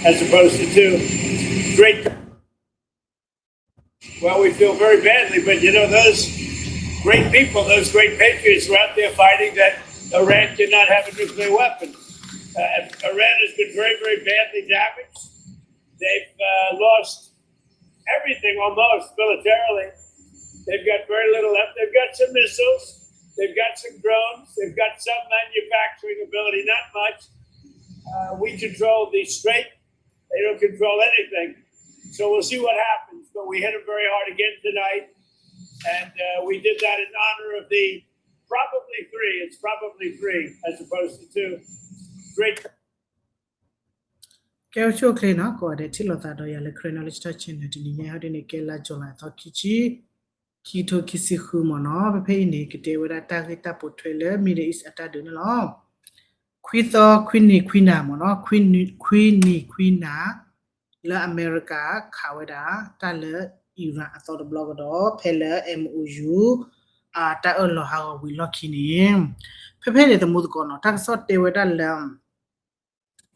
as opposed to two. Great. Well, we feel very badly, but you know, those great people, those great patriots were out there fighting that Iran cannot have a nuclear weapon. Uh, Iran has been very, very badly damaged. They've uh, lost everything almost militarily. They've got very little left. They've got some missiles. They've got some drones. They've got some manufacturing ability, not much. Uh, we control the strait. They don't control anything. So we'll see what happens. But we hit them very hard again tonight. And uh, we did that in honor of the probably three. It's probably three as opposed to two. Great. ကဲ အိၣ်ဆူၣ်အိၣ်ချ့နီၤ ကိးဂၤဒဲးထံၣ်လိာ်သးဒီးယၤလၢ Karen Knowledge Talk Channel တနံၤညါအံၤဒ်န့ၣ် ကဲလါ July အသီခံဆံ ခံကထိခံဆံဃုမ့ၢ်နီၤ. ဖဲဖဲအံၤန့ၣ် ကတဲဝဲဒၣ်တၢ်ဂ့ၢ်တၢ်ပိာ်ထွဲလၢ Middle East အတၢ်ဒုးန့ၣ်လီၤ. ခွံသီခွံနံၤခွံနၤမ့ၢ်နီၤ ခွံနံၤခွံနၤ လၢအမဲရကၤခးဝဲဒၣ် တၢ်လၢ Iran အသီတဘျီကဒီး ဖဲလၢ MOU အတၢ်အၢၣ်လီၤဟးဂီၤဝံၤလီၢ်ခံန့ၣ် ဖဲဖဲန့ၣ်သမူသကိးနီၤ တၢ်ကစီၣ်တဲဝဲဒၣ်လၢ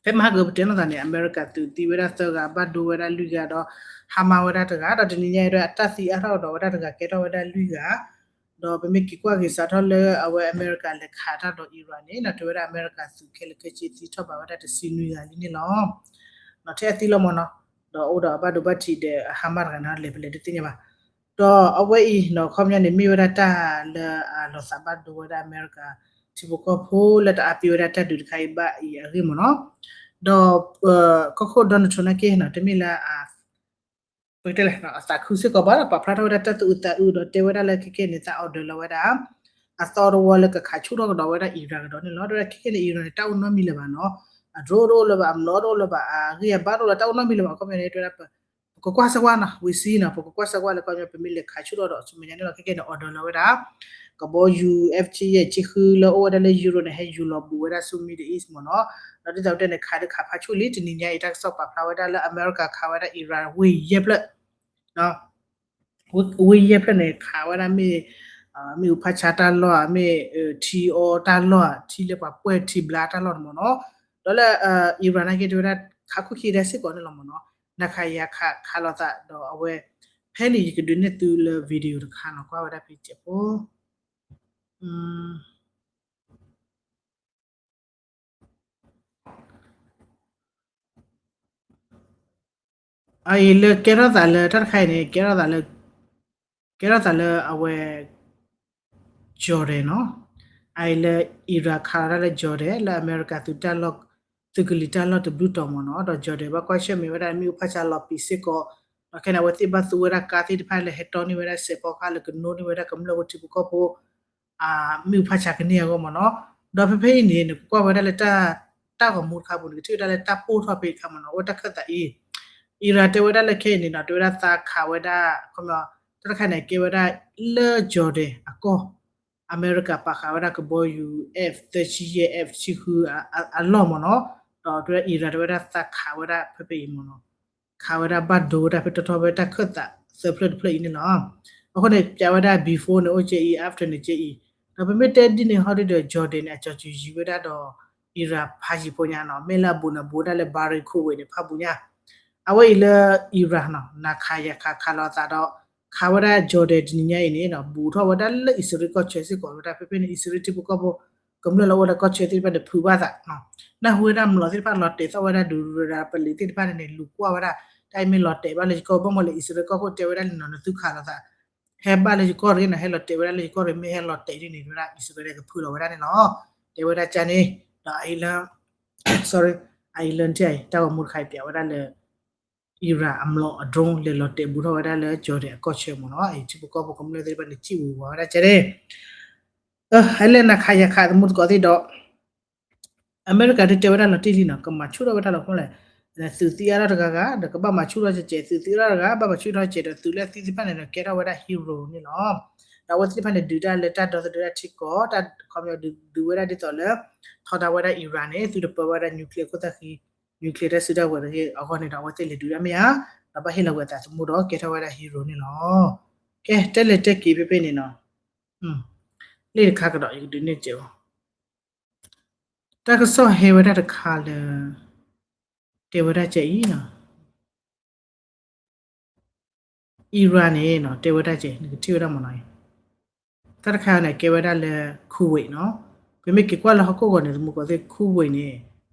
ဖဲမဟါကပတဲလိာ်သးန့ၣ် အမဲရကၤသုးသံဝဲဒၣ်သၢဂၤ ဘၣ်ဒိဝဲဒၣ်လွံၢ်ဂၤဒီး ဟါမၢ်ဝဲဒၣ်တဂၤ ဒီးတနံၤညါအံၤဒၣ် အတၢ်သံအါထီၣ်ကဒီးဝဲဒၣ်တဂၤ ကဲထီၣ်ဝဲဒၣ်လွံၢ်ဂၤ ဒီးပမ့ၢ်က့ၤကွၢ်က့ၤစးထီၣ်လၢအဝဲအမဲရကၤလဲၤခးတၢ်ဒီး Iran န့ၣ် တဲဝဲဒၣ်အမဲရကၤသုးခဲလၢာ်ခဲဆ့သံထီၣ်ဘၣ်ဝဲဒၣ်တဆံနွံဂၤလံန့ၣ်လီၤ. ဒီးထဲအသံလီၤမ့ၢ်နီၤ ဒီးအိၣ်ဒီးအဘၣ်ဒိဘၣ်ထံးဒီးအဟါမၢ်တဂၤန့ၣ် လဲၤပလဲၤတသ့ၣ်ညါဘၣ်. ဒီးအဝဲအံၤနီၤ ခီပညီန့ၣ် မ့ၢ်ဝဲဒၣ်တၢ်လၢအလီၤသးဘၣ်ဒိဝဲဒၣ်အမဲရကၤ ထံဖိကီၢ်ဖိလၢတအါပ့ၤဝဲဒၣ်တၢ်ဒုးတခါအံၤဘၣ်အံၤအဂ့ၢ်မ့ၢ်နီၤ. ဒီး ကီၢ်ခိၣ် Donald Trump နာ်က့နီၤ တမ့ၢ်လၢအ ပကတဲလဲၣ် အသးခုစ့ၢ်ကီးဘၣ်ဒီး ပာ်ဖျါထီၣ်ဝဲဒၣ်တၢ်သူၣ်အုးသးအုးဒီးတဲဝဲဒၣ်လၢခဲကဲန့ၣ် သး order လီၤဝဲဒၣ် အသီတဝီလၢကခးဆူၣ်ထီၣ်ကဒီးဝဲဒၣ် Iran ကဒီးန့ၣ်လီၤ. ဒီးခဲကဲန့ၣ် Iran န့ၣ် တၢ်အိၣ်နီတမံၤလၢၤဘၣ်နီၤ အ drone တအိၣ်လၢၤဘၣ် အမျိာ်တအိၣ်လၢၤဘၣ် အဂံၢ်အဘါတအိၣ်လၢၤ တၢ်အိၣ်နီတမံၤလၢၤဘၣ် ခီပညီန့ၣ် တဲဝဲဒၣ် ပကကွၢ်စၢၤကွၢ်နီၤ ဝံၤစံနီၤ ပကကွၢ်စၢၤကွၢ်လၢခီပညီ ပမ့ၢ်လဲၤခးဆူၣ်ထီၣ်ဒီး ဆူမဲာ်ညါန့ၣ်လီၤ ခဲကဲန့ၣ် order လီၤဝဲဒၣ် ကဘီယူၤ F ဆံယဲၢ်ဆံဃုလၢအိၣ်ဝဲဒၣ်လၢ Europe န့ၣ် ဟဲယူၤလီၤဘူးဝဲဒၣ်ဆူ Middle East မ့ၢ်နီၤ. ဒီးဒ်သိးပတဲန့ၣ် ခးဒုးခးဖးဆူၣ်လံ တနံၤညါအံၤ တၢ်ကစီၣ်ပာ်ဖျါဝဲဒၣ်လၢအမဲရကၤခးဝဲဒၣ် Iran ဝ့ၢ်ယဲၢ်ဖျၢၣ် ဝ့ၢ်ယဲၢ်ဖျၢၣ်န့ၣ် ခးဝဲဒၣ်မ့ၢ် မ့ၣ်အူဖးဆါတၢ်လီၢ်ဧါ မ့ၢ်ထံအီတၢ်လီၢ်ဧါ ထံလၢပှၤပှဲၢ်ထံဘျါတၢ်လီၢ်န့ၣ်မ့ၢ်နီၤ. ဒီးလၢ Iran နာ်က့တဲဝဲဒၣ် ခးခိၣ်ခံဒဲစ့ၢ်ကီးန့ၣ်လီၤမ့ၢ်နီၤ. နခးယၤခးခးလိာ်သးဒီးအဝဲ ဖဲန့ၣ် ယကဒုးနဲၣ်သုလၢ video တခါနီၤ ကွၢ်ဝဲဒၣ်ဖဲစဲးဖိ အအံၤလၢကဲထီၣ်သးလၢ တၢ်တခါအံၤန့ၣ် ကဲထီၣ်သးလၢ ကဲထီၣ်သးလၢအဝဲ Jordan နီၤ. အအံၤလၢ Iran ခးလီၤတၢ်လၢ Jordan လၢအမဲရကၤသုးတၢ်လီၢ် သုးကလံၤတၢ်လီၢ်တဘျုးတီၤမ့ၢ်နီၤ. ဒီး Jordan ဘၣ်ကွၢ်ဆၢၣ်မဲာ်ဝဲဒၣ်မ့ၣ်အူဖးဆါလီၤပံာ်စ့ၢ်ကီး ဒီးခဲန့ၣ် အဝဲသ့ၣ်ဘၣ်သူဝဲဒၣ်ကါသ့ၣ်တဖၣ်လၢဟဲတီန့ၢ်ဝဲဒၣ်စဲးဖီကါလၢကနိန့ၢ်ဝဲဒၣ်ကမျၢၢ်ဖိထံဖိကီၢ်ဖိ မ့ၣ်အူဖးဆါကန့ၢ်အဂီၢ်မ့ၢ်နီၤ. ဒီးဖဲဖဲအံၤန့ၣ် နကကွၢ်ဝဲဒၣ်လၢတၢ် တၢ်ဂီၤမူတခါပူၤန့ၣ် ကထံၣ်ဝဲဒၣ်လၢတၢ်ပိၢ်ထီၣ်ဖဲအခါမ့ၢ်နီၤ အိၣ်တၢ်ခၢၣ်သးအံၤ Iran တဲဝဲဒၣ်လၢခဲအံၤန့ၣ်နီၤ တဲဝဲဒၣ်သးခးဝဲဒၣ် ခီ တၢ်တခါန့ၣ် ကဲဝဲဒၣ်လၢ Jordan အကီၢ် အမဲရကၤပာ်ဃာ်ဝဲဒၣ်ကဘီယူၤ F သၢဆံယဲၢ် F ဆံဃု အလီၢ်မ့ၢ်နီၤ. ဒီးတဲဝဲဒၣ် Iran တဲဝဲဒၣ်သးခးဝဲဒၣ်ဖဲဖဲအံၤမ့ၢ်နီၤ ခးဝဲဒၣ်ဘၣ်ဒိဝဲဒၣ်ဖဲတီထီၣ်ဖဲတၢ်ခၢၣ်သးသၢဖျၢၣ်တဖျၢၣ်အံၤန့ၣ်လီၤ. အဃိန့ၣ် ပျးဝဲဒၣ် before န့ၣ်အိၣ်ကဲအံၤ after န့ၣ်ကဲအံၤ ဒီးပမ့ၢ်တဲဒ်န့ၣ်ဟီဒ်ဒီး Jordan န့ၣ် အကၠီၤစူၤယံၤဝဲဒၣ်ဒီး Iran ဖးယံၤဖိညါနီၤ မ့ၢ်လၢအဘူးန့ၣ်ဘူးဒၣ်လၢ Bahrain Kuwait န့ၣ် ဖးဘူးညါ အဝဲအံၤလၢ Iran နီၤ နၤခးယၤခးခးလိာ်သးဒီး ခးဝဲဒၣ် Jordan တနံၤညါအံၤန့ၣ် ဘူးထီၣ်ဝဲဒၣ်လၢအံၣ်စရ့လးကီၢ်ဆၢစ့ၢ်ကီးဝဲဒၣ် ဖဲဖဲန့ၣ် အံၣ်စရ့လးထံဖိကီၢ်ဖိ ကမျၢၢ်လၢအိၣ်ဝဲဒၣ်ကီၢ်ဆၢသ့ၣ်တဖၣ်န့ၣ် ဖုးဘၣ်သး နၢ်ဟူဝဲဒၣ်မျိာ်သ့ၣ်တဖၣ်လီၤတဲာ်သီၣ်ဝဲဒၣ်ဒုးရၤ ပလံၤသ့ၣ်တဖၣ်န့ၣ်န့ၣ် လူၤကွၢ်ဝဲဒၣ် တၢ်အံၤမ့ၢ်လီၤတဲာ်ဘၣ်လၢယကီၢ် ဘၣ်မနုၤလဲၣ် အံၣ်စရ့လးကီၢ်ခိၣ်တဲဝဲဒၣ်လံနီၤ နသုခးလိာ်သး ဟဲဘၣ်လၢယကီၢ်တဂ့ၤနီၤ ဟဲလီၤတဲာ်ဝဲဒၣ်လၢယကီၢ်တဂ့ၤ မ့ၢ်ဟဲလီၤတဲာ်ဒ်န့ၣ် တဲဝဲဒၣ် အံၣ်စရ့လးကဖုးလီၤဝဲဒၣ်န့ၣ်လီၤ. တဲဝဲဒၣ်ကန့ၣ် ဒီးအအံၤလၢ sorry အအံၤလၢနထံၣ်အံၤ တၢ်ဂီၤမူတခါအံၤပျးဝဲဒၣ်လၢ Iran အမျိာ်အ drone လဲၤလီၤတဲာ်ဘူးထီၣ်ဝဲဒၣ်လၢ Jordan အကီၢ်ဆၢမ့ၢ်နီၤ အံၤထံဖိကီၢ်ဖိကမျၢၢ်သ့ၣ်တဖၣ်န့ၣ် စံၣ်ဝူၤဝးဝဲဒၣ်ကဲန့ၣ် ဟဲလၢနၤခးယၤခးသမူသကိးသ့ၣ်ဒီး အမဲရကၤဒုးတဲဝဲဒၣ်လီၤတံၢ်လံနီၤ ကမၤဆူၣ်ထီၣ်ဝဲဒၣ်လီၤခီလဲၣ် သုးသံအါထီၣ်တဂၤဂၤ ဒီးကဘၣ်မၤဆူၣ်ထီၣ်ကဲး သုးသံအါထီၣ်တဂၤ ဘၣ်မၤဆူၣ်ထီၣ်ကဲး ဒီးသုးလၢသံသ့ၣ်တဖၣ်န့ၣ်ဒီး ကဲထီၣ်ဝဲဒၣ် hero န့ၣ်လီၤ. ဒီးအဝဲသ့ၣ်တဖၣ်န့ၣ် ဒုးတၢ်လၢတၢ်ဒီသဒၢတၢ်ထံကီၢ် တၢ်ခီပညီဒုးဝဲဒၣ်ဒ်သိးလၢ ထီဒါဝဲဒၣ် Iran န့ၣ် သုတပၢဝဲဒၣ် nuclear ခိၣ်သၣ်ဃံ nuclear တၢ်စုတၢ်ဝဲၤတဂ့ၤအဂီၢ်န့ၣ်ဒီး အဝဲသ့ၣ်လဲၤဒုးတၢ်မ့ၢ်ဧါ ဒီးဘၣ်ဟ့ၣ်လီၤကွံာ်အသးသမူဒီး ကဲထီၣ်ဝဲဒၣ် hero န့ၣ်လီၤ. ကဲ တဲလဲၤတဲက့ၤဖဲဖဲန့ၣ်နီၤ လ့ၣ်တခါကဒီး ယကဒုးနဲၣ်စဲးအီၤ တၢ်ကစီၣ်ဟဲဝဲဒၣ်တခါလၢ တဲဝဲဒၣ်ကဲအံၤနီၤ Iran န့ၣ်နီၤ တဲဝဲဒၣ်ကဲ နကထံၣ်ဝဲဒၣ်မ့ၢ်နီၤ တၢ်တခါန့ၣ် ကဲဝဲဒၣ်လၢ Kuwait နီၤ, ပမ့ၢ်က့ၤကွၢ်လၢဟီၣ်ခိၣ်ဂီၤန့ၣ် သမူသကိးသ့ၣ် Kuwait န့ၣ်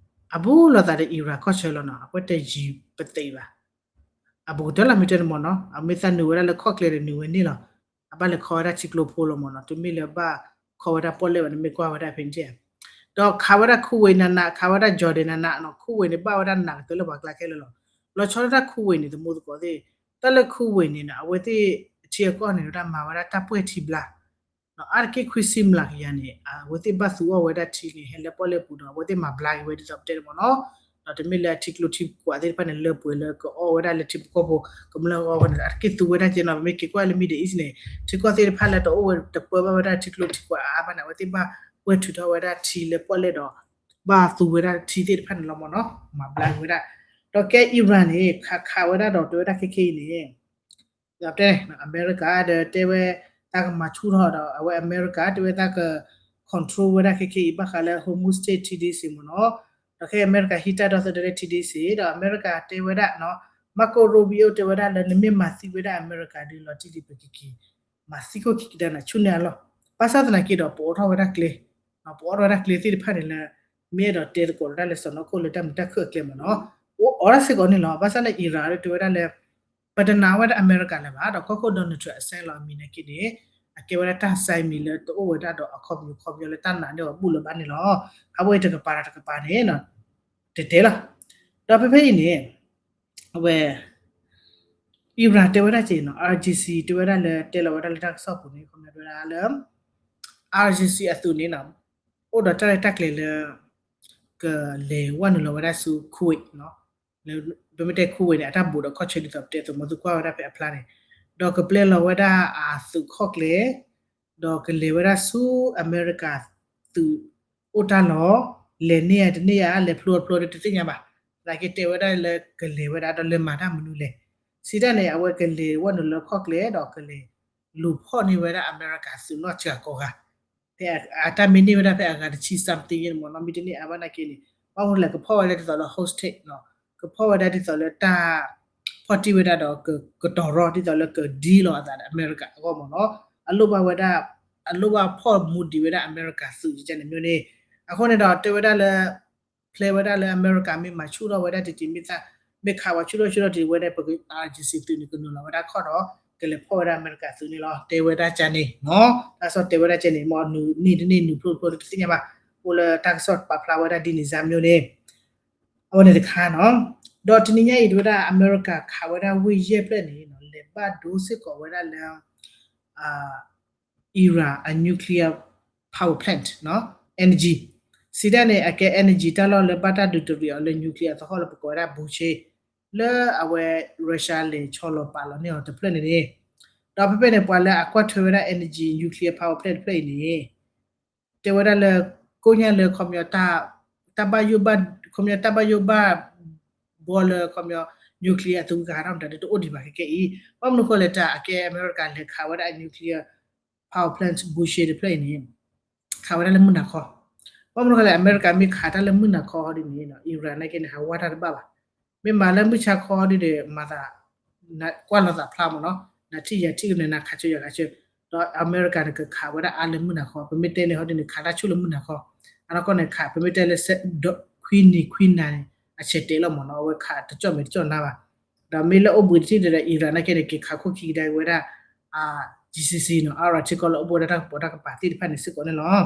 အဘူးလိာ်သးဒီး Iran ကီၢ်ဆၢလီၤနီၤ, အဝဲတယံၤပသ့ဘၣ်. အဘူးကတၢၢ်လီၤ မ့ၢ်တဲန့ၣ်မ့ၢ်နီၤ, အမ့ၢ်သးနုာ်ဝဲဒၣ်လၢခီၣ်ကျဲဒီးနုာ်ဝဲန့ၣ်လီၤ, အဘၣ်လဲၤခီဝဲဒၣ်ထံကျိဖိလီၤမ့ၢ်နီၤ, တမ့ၢ်လၢဘၣ်ခီဝဲဒၣ်ပီၣ်လဲၣ်ဘၣ်န့ၣ် မ့ၢ်ကွၢ်ဝဲဒၣ်ဖဲန့ၣ်ဧါ, ဒီးခးဝဲဒၣ် Kuwait နးနး, ခးဝဲဒၣ် Jordan နးနးနီၤ, Kuwait န့ၣ်ဘၣ်ဝဲဒၣ်နးကတၢၢ်လၢပှၤကျါခဲလၢာ်လီၤ. လီၤဆီဒၣ်တၢ် Kuwait န့ၣ် သမူသကိးသ့ၣ်, တၢ်လၢ Kuwait န့ၣ်နီၤ အဝဲသ့ၣ်အထံအကီၢ်န့ၣ် ဝဲဒၣ်မၤဝဲဒၣ်တၢ်ပှဲၢ်ထံဘျါ အါတက့ၢ်ခွံဆံမျးကယၤန့ၣ် အဝဲသ့ၣ်ဘၣ်သူအီၣ်ဝဲဒၣ်ထံန့ၣ် ဟဲလၢပီၣ်လဲၣ်ပူၤဒီး အဝဲသ့ၣ်မၤဘျါက့ၤဝဲဒ်သိးပတဲန့ၣ်မ့ၢ်နီၤ, ဒီးတမ့ၢ်လၢအထံကျိထံကွာ်သ့ၣ်တဖၣ်န့ၣ် လၢပှဲၤလၢကအီၣ်ဝဲဒၣ်လၢထံဖိကီၢ်ဖိ ကမျၢၢ်အီၣ်ဝဲန့ၣ် အါတက့ၢ်သူဝဲဒၣ်ကဲနီၤ, ပမ့ၢ်က့ၤကွၢ်လၢ Middle East န့ၣ် ထံကီၢ်သ့ၣ်တဖၣ်လၢတအိၣ်ဝဲတပၢဘၣ်ဝဲဒၣ်ထံကျိထံကွာ်အါဘၣ်န့ၣ် အဝဲသ့ၣ်ဘၣ်ပှဲၢ်ထုးထီၣ်ဝဲဒၣ်ထံလၢပီၣ်လဲၣ်ဒီး ဘၣ်သူဝဲဒၣ်ထံသ့ၣ်တဖၣ်န့ၣ်လီၤမ့ၢ်နီၤ, မၤဘျါက့ၤဝဲဒၣ်, ဒီးကဲ Iran န့ၣ် ခးခးဝဲဒၣ်ဒီးတဲဝဲဒၣ်ခဲခဲအံၤန့ၣ် ဒီးတဲ အမဲရကၤဒီးတဲဝဲ တၢ်ကမၤဆူၣ်ထီၣ်ဒီး အဝဲအမဲရကၤတဲဝဲတၢ်က control ဝဲဒၣ်ခဲခဲအံၤ ဘၣ်ဃးလၢ Hormuz Strait ထံဒ့စ့ၢ်မ့ၢ်နီၤ, ဒီးခဲအံၤအမဲရကၤဟံးတၢ်ဒီသဒၢလၢထံဒ့စ့ၢ် ဒီးအမဲရကၤတဲဝဲဒၣ်နီၤ, Marco Rubio တဲဝဲဒၣ်လၢ နမ့ၢ်မၤသံဝဲဒၣ်အမဲရကၤဒီး လီၤတံၢ်လံပကက့ၤ မၤသံခိၣ်ခံကဒါနၤ ဆူၣ်န့ၢ်အလီၢ်, ဘၣ်ဆၣ်သနာ်က့ဒီး ပအိးထီၣ်ဝဲဒၣ်ကျဲ ပအိးထီၣ်ဝဲဒၣ်ကျဲသ့ၣ်တဖၣ်န့ၣ်လၢ မ့ၢ်အဲၣ်ဒိးတဲသကိးဝဲဒၣ်လၢစီၢ်နီၤခိၣ်လၢတၢ်မုာ်တၢ်ခုၣ်အကျဲမ့ၢ်နီၤ, အိးထီၣ်စ့ၢ်ကီးန့ၣ်လီၤ, ဘၣ်ဆၣ်န့ၣ် Iran တဲဝဲဒၣ်လၢ ပတနာ်ဝဲဒၣ်အမဲရကၤလၢၤဘၣ်, ဒီးကီၢ်ခိၣ် Donald Trump အစဲလီၤအမံၤနာ်က့န့ၣ် အကဲဝဲဒၣ်တၢ်စဲမံၤလၢတအိၣ်ဝဲဒၣ်ဒီး အခီပညီခီပညီလၢတၢ်နာ်န့ၢ်အီၤဘူၣ်လၢၤဘၣ်န့ၣ်လီၤ, အဝဲတကပၤတကပၤန့ၣ် တတဲလီၤ, ဒီးဖဲဖဲအံၤန့ၣ် အဝဲ Iran တဲဝဲဒၣ်က့ၤနီၤ, IRGC တဲဝဲဒၣ်လၢ တဲလီၤဝဲဒၣ်လၢတၢ်ကစီၣ်ပူၤန့ၣ် ခီပညီတဲဝဲဒၣ်လၢ IRGC အသုးန့ၣ်နီၤ, အိၣ်ဒီးတၢ်ရဲၣ်တၢ်ကျဲၤလၢ ကလဲၤဝဲနုာ်လီၤဝဲဒၣ်ဆူ Kuwait နီၤ, လၢ ပမ့ၢ်တဲ Kuwait န့ၣ် အတၢ်ဘူးဒီးခီၣ်ဆၢဒ်သိးပတဲအသိး မ့ၢ်သုကွၢ်ဝဲဒၣ်ဖဲအဖျါန့ၣ်, ဒီးကပျဲလီၤဝဲဒၣ်အသုးခီၣ်ကျဲ ဒီးကလဲၤဝဲဒၣ်ဆူအမဲရကၤသုးအိၣ်တၢ်လီၢ်, လဲၤန့ၢ်ဧါတန့ၢ်ဧါ လဲၤဖျိဖျိဒီးတသ့ၣ်ညါဘၣ်, သနာ်က့တဲဝဲဒၣ်လၢကလဲၤဝဲဒၣ်ဒီးလဲၤမၤတၢ်မနုၤလဲၣ်, စံးတၢ်န့ၣ် အဝဲကလဲၤဝဲနုာ်လၢခီၣ်ကျဲဒီးကလဲၤလူၤဖီၣ်န့ၢ်ဝဲဒၣ်အမဲရကၤသုးနီၢ်စှၤကိးဂၤ ဖဲအတၢ်မ့ၢ်န့ၢ်ဝဲဒၣ်ဖဲအဂၤတဆံ something န့ၣ်မ့ၢ်နီၤ, မ့ၢ်တန့ၢ်အါဘၣ်နာ်က့န့ၣ် ဘၣ်မနုၤလဲၣ် ကဖီၣ်ဝဲဒၣ်ဒ်သိးလၢ hostage နီၤ, ကဖီၣ်ဝဲဒၣ်ဒ်သိးလၢတၢ် ဖီၣ်တံၢ်ဝဲဒၣ်ဒီးကတီၤရီဒ်သိးလၢကဒ်လီၤအသးဒီးအမဲရကၤအဂီၢ်မ့ၢ်နီၤ, အလိၣ်ဘၣ်ဝဲဒၣ် အလိၣ်ဘၣ်ဖီၣ်မူဒံးဝဲဒၣ်အမဲရကၤသုးန့ၣ်မ့ၢ်န့ၣ်, အဃိန့ၣ်ဒီးတဲဝဲဒၣ်လၢ ဖျဲဝဲဒၣ်လၢအမဲရကၤမ့ၢ်မၤဆူၣ်ထီၣ်ဝဲဒၣ်တံၢ်တံၢ်မ့ၢ်သၣ် မ့ၢ်ခးဝဲဆူၣ်ထီၣ်ဆူၣ်ထီၣ်တံၢ်ဝဲဒၣ် ပက IRGC သုးန့ၣ် ကနုာ်လီၤဝဲဒၣ်ခီၣ်ဒီး ကလဲၤဖီၣ်ဝဲဒၣ်အမဲရကၤသုးန့ၣ်လီၤ တဲဝဲဒၣ်ကန့ၣ်နီၤ, တၢ်ကစီၣ်တဲဝဲဒၣ်ကန့ၣ် မ့ၢ်နုာ်န့ၢ်တန့ၢ်နုာ်ဖျိတဖျိတသ့ၣ်ညါဘၣ်, အိၣ်လၢတၢ်ကစီၣ်ပာ်ဖျါဝဲဒၣ်ဒ်န့ၣ်စ့ၢ်မ့ၢ်န့ၣ်, အဝဲန့ၣ်တခါနီၤ, ဒီးတနံၤညါအံၤတဲဝဲဒၣ် အမဲရကၤခးဝဲဒၣ်ဝ့ၢ်ယဲၢ်ဖျၢၣ်န့ၣ် လဲၤဘၣ်ဒိစ့ၢ်ကီးဝဲဒၣ်လၢ Iran အ nuclear power plant နီၤ energy, စံးတၢ်န့ၣ် အကဲ energy တၢ်လီၢ်လၢဘၣ်တၢ်ဒုးတရံးအီၤလၢ nuclear သဟီၣ်လၢပကိးဝဲဒၣ် Bushe လၢအဝဲ Russia လဲၤဆီလီၤပာ်လီၤန့ၢ်အီၤတဖျၢၣ်န့ၣ်န့ၣ်, ဒီးဖဲဖဲန့ၣ် ပှၤလၢအကွၢ်ထွဲဝဲဒၣ် energy nuclear power plant တဖျၢၣ်အံၤန့ၣ် တဲဝဲဒၣ်လၢ ကိညါလၢခီပညီ တၢ်ဘၣ်ယိၣ်ဘၣ် ခီပညီ တၢ်ဘၣ်ယိၣ်ဘၣ်ဘီလၢခီပညီ nuclear အသုးကဟးထီၣ်မတၤဒီးတအိၣ်ဒံးဘၣ်ခဲကဲအံၤ, ဘၣ်မနုၤဃိလဲၣ်တၢ် အကဲအမဲရကၤလဲၤခးဝဲဒၣ်အ nuclear power plant Bushe တဖျၢၣ်အံၤန့ၣ် ခးဝဲဒၣ်လၢမုၢ်နၤခီ, ဘၣ်မနုၤဃိလဲၣ် အမဲရကၤမ့ၢ်ခးတၢ်လၢမုၢ်နၤခီဒ်န့ၣ် Iran နာ်က့န့ၣ် ဟးဝးတၢ်တဘၣ်ဘၣ်, မ့ၢ်မၤလၢမုၢ်ဆါခီဒ်ဒီး မၤသး ကွၢ်လီၤသးဖျါမ့ၢ်နီၤ, နထံၣ်ယၤထံၣ်ကန့ၣ် နခးဆၢယၤခးဆၢ, ဒီးအမဲရကၤန့ၣ် ကခးဝဲဒၣ်အါလၢမုၢ်နၤခီ, ပမ့ၢ်တဲန့ၣ်ဟီဒ်န့ၣ် ခးတၢ်ဆူၣ်လၢမုၢ်နၤခီ, အနီၢ်ကီၢ်န့ၣ်ခး ပမ့ၢ်တဲလၢ ခွံနံၤခွံနၤန့ၣ် အဆဲးတဲာ်လီၤမ့ၢ်နီၤ, အဝဲခးတကၠီၣ်မဲာ်တကၠီၣ်နါဘၣ်, ဒီးမ့ၢ်လၢအိၣ်ဘှံးတထံၣ်ဒီး Iran နာ်က့န့ၣ် က့ၤခးခိၣ်ခံကဒါက့ၤဝဲဒၣ် GCC နီၤ, အါရၤထံကီၢ်လၢအိၣ်ဘှံးဝဲဒၣ်တၢ်ကပီၤတၢ်ကပၤသ့ၣ်တဖၣ်န့ၣ်စ့ၢ်ကီးန့ၣ်လီၤ.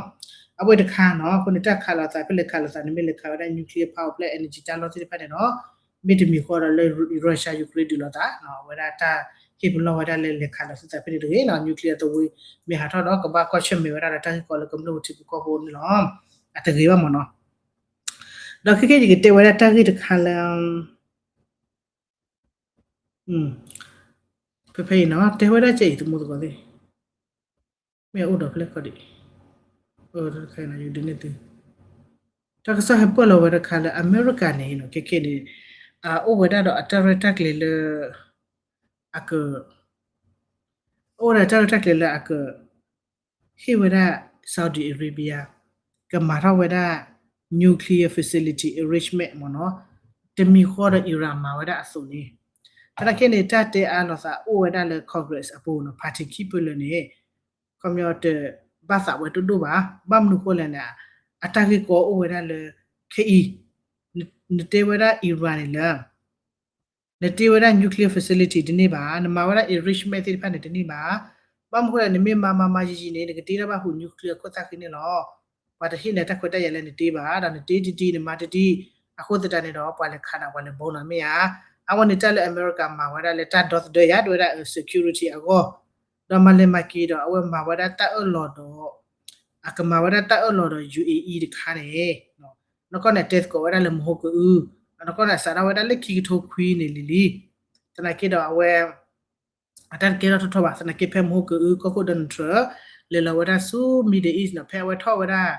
အဝဲတခါနီၤ, အဃိန့ၣ် တၢ်ခးလိာ်သးဖဲလဲၣ်ခးလိာ်သးန့ၣ် မ့ၢ်လဲၤခးဝဲဒၣ် nuclear power plant energy တၢ်လီၢ်သ့ၣ်တဖၣ်န့ၣ်နီၤ, မ့တမ့ၢ်ဃီဒီးလၢ Russia Ukraine ဒုးလိာ်သးနီၤ, အဝဲဒၣ်တၢ်ဟ့ၣ်ပလီၢ်ဝဲဒၣ်လၢလဲၤခးလိာ်သးဖဲန့ၣ်တဂ့ၤနီၤ, nuclear သဝ့မ့ၢ်ဟးထီၣ်ဒီး ကဘၣ်ကွၢ်ဆၢၣ်မဲာ်ဝဲဒၣ်ဒီးတၢ်ဂ့ၢ်ကီလၢကမျၢၢ်ထံဖိကီၢ်ဖိန့ၣ်လီၤ. အတဂ့ၤဘၣ်မ့ၢ်နီၤ. ဒီးခဲကဲယကတဲဝဲဒၣ်တၢ်ဂ့ၢ်တခါလၢ ဖဲဖဲအံၤနီၤ, တဲဝဲဒၣ်ကဲအံၤ သမူသကိးသ့ၣ်, မ့ၢ်အအိၣ်ဒီးဖဲလဲၣ်ခီဒံး, တၢ်ကစီၣ်ဟဲပၢၢ်လီၤဝဲတခါလၢ အမဲရကၤန့ၣ်နီၤ, ခဲကဲန့ၣ် အအိၣ်ဝဲဒၣ်ဒီးအတၢ်ရဲၣ်တၢ်ကျဲၤလၢ အက အိၣ်ဝဲဒၣ်တၢ်ရဲၣ်တၢ်ကျဲၤလၢအက ဟ့ၣ်ဝဲဒၣ် Saudi Arabia ကမၤထီၣ်ဝဲဒၣ် nuclear facility enrichment မ့ၢ်နီၤ, တမံၤဃီဒီး Iran မၤဝဲဒၣ်အသိးန့ၣ်, သနာ်က့န့ၣ် တၢ်တဲအါလိာ်သးအိၣ်ဝဲဒၣ်လၢ Congress အပူၤနီၤ party ခံပၢၢ်လၢာ်န့ၣ် ခီပညီတဘၣ်သးဝဲတဒိၣ်ဘၣ်. ဘၣ်မနုၤဃိလဲၣ်န့ၣ် အတၢ်ဂ့ၢ်ကီအိၣ်ဝဲဒၣ်လၢ ခဲအံၤ နတဲဝဲဒၣ် Iran န့ၣ်လၢ နတ့ဝဲဒၣ် nuclear facility တန့ၢ်ဘၣ်, နမၤဝဲဒၣ် enrichment သ့ၣ်တဖၣ်န့ၣ်တန့ၢ်ဘၣ်. ဘၣ်မနုၤဃိလဲၣ် နမ့ၢ်မၤမၤမၤယံာ်ယံာ်န့ၣ် နကတ့ထီၣ်ဘၣ်ဟူး nuclear ခိၣ်သၣ်ဃံန့ၣ်လီၤ. ပှၤတဟ့ၣ်နၤတၢ်ခွဲးတၢ်ယာ်လၢနတ့ဘၣ်, ဒီးနတ့တံတံ နမၤတံတံ, အဃိသတးန့ၣ်ဒီး ပှၤလဲၤခးနၤ ပှၤလဲၤဘီနၤမ့ၢ်ဧါ. အဝဲန့ၣ်တၢ်လၢအမဲရကၤမၤဝဲဒၣ်လၢတၢ်ဒီသဒၢယၤ ဒ်ဝဲဒၣ် security အဂီၢ်, ဒီးမၤလဲၤမၤက့ၤဒီး အဝဲမၤဝဲဒၣ်တၢ်အၢၣ်လီၤဒီး အကမၤဝဲဒၣ်တၢ်အၢၣ်လီၤဒီး ယူၣ်အ့အံ တခါန့ၣ်, နကီၢ်န့ၣ်တဲသကိးဝဲဒၣ်လၢမဟိကအု, နကီၢ်န့ၣ်စးထီၣ်ဝဲဒၣ်လၢခံကထိခွံန့ၣ်လံလံ, သနာ်က့ဒီးအဝဲ အတၢ်တကဲထီၣ်ထီထီၣ်ဘၣ်, သနာ်က့ဖဲမဟိကအု ကီၢ်ခိၣ် Donald Trump လဲၤလီၤဝဲဒၣ်ဆူ Middle East နီၤ, ဖဲအဝဲထီၣ်ဝဲဒၣ်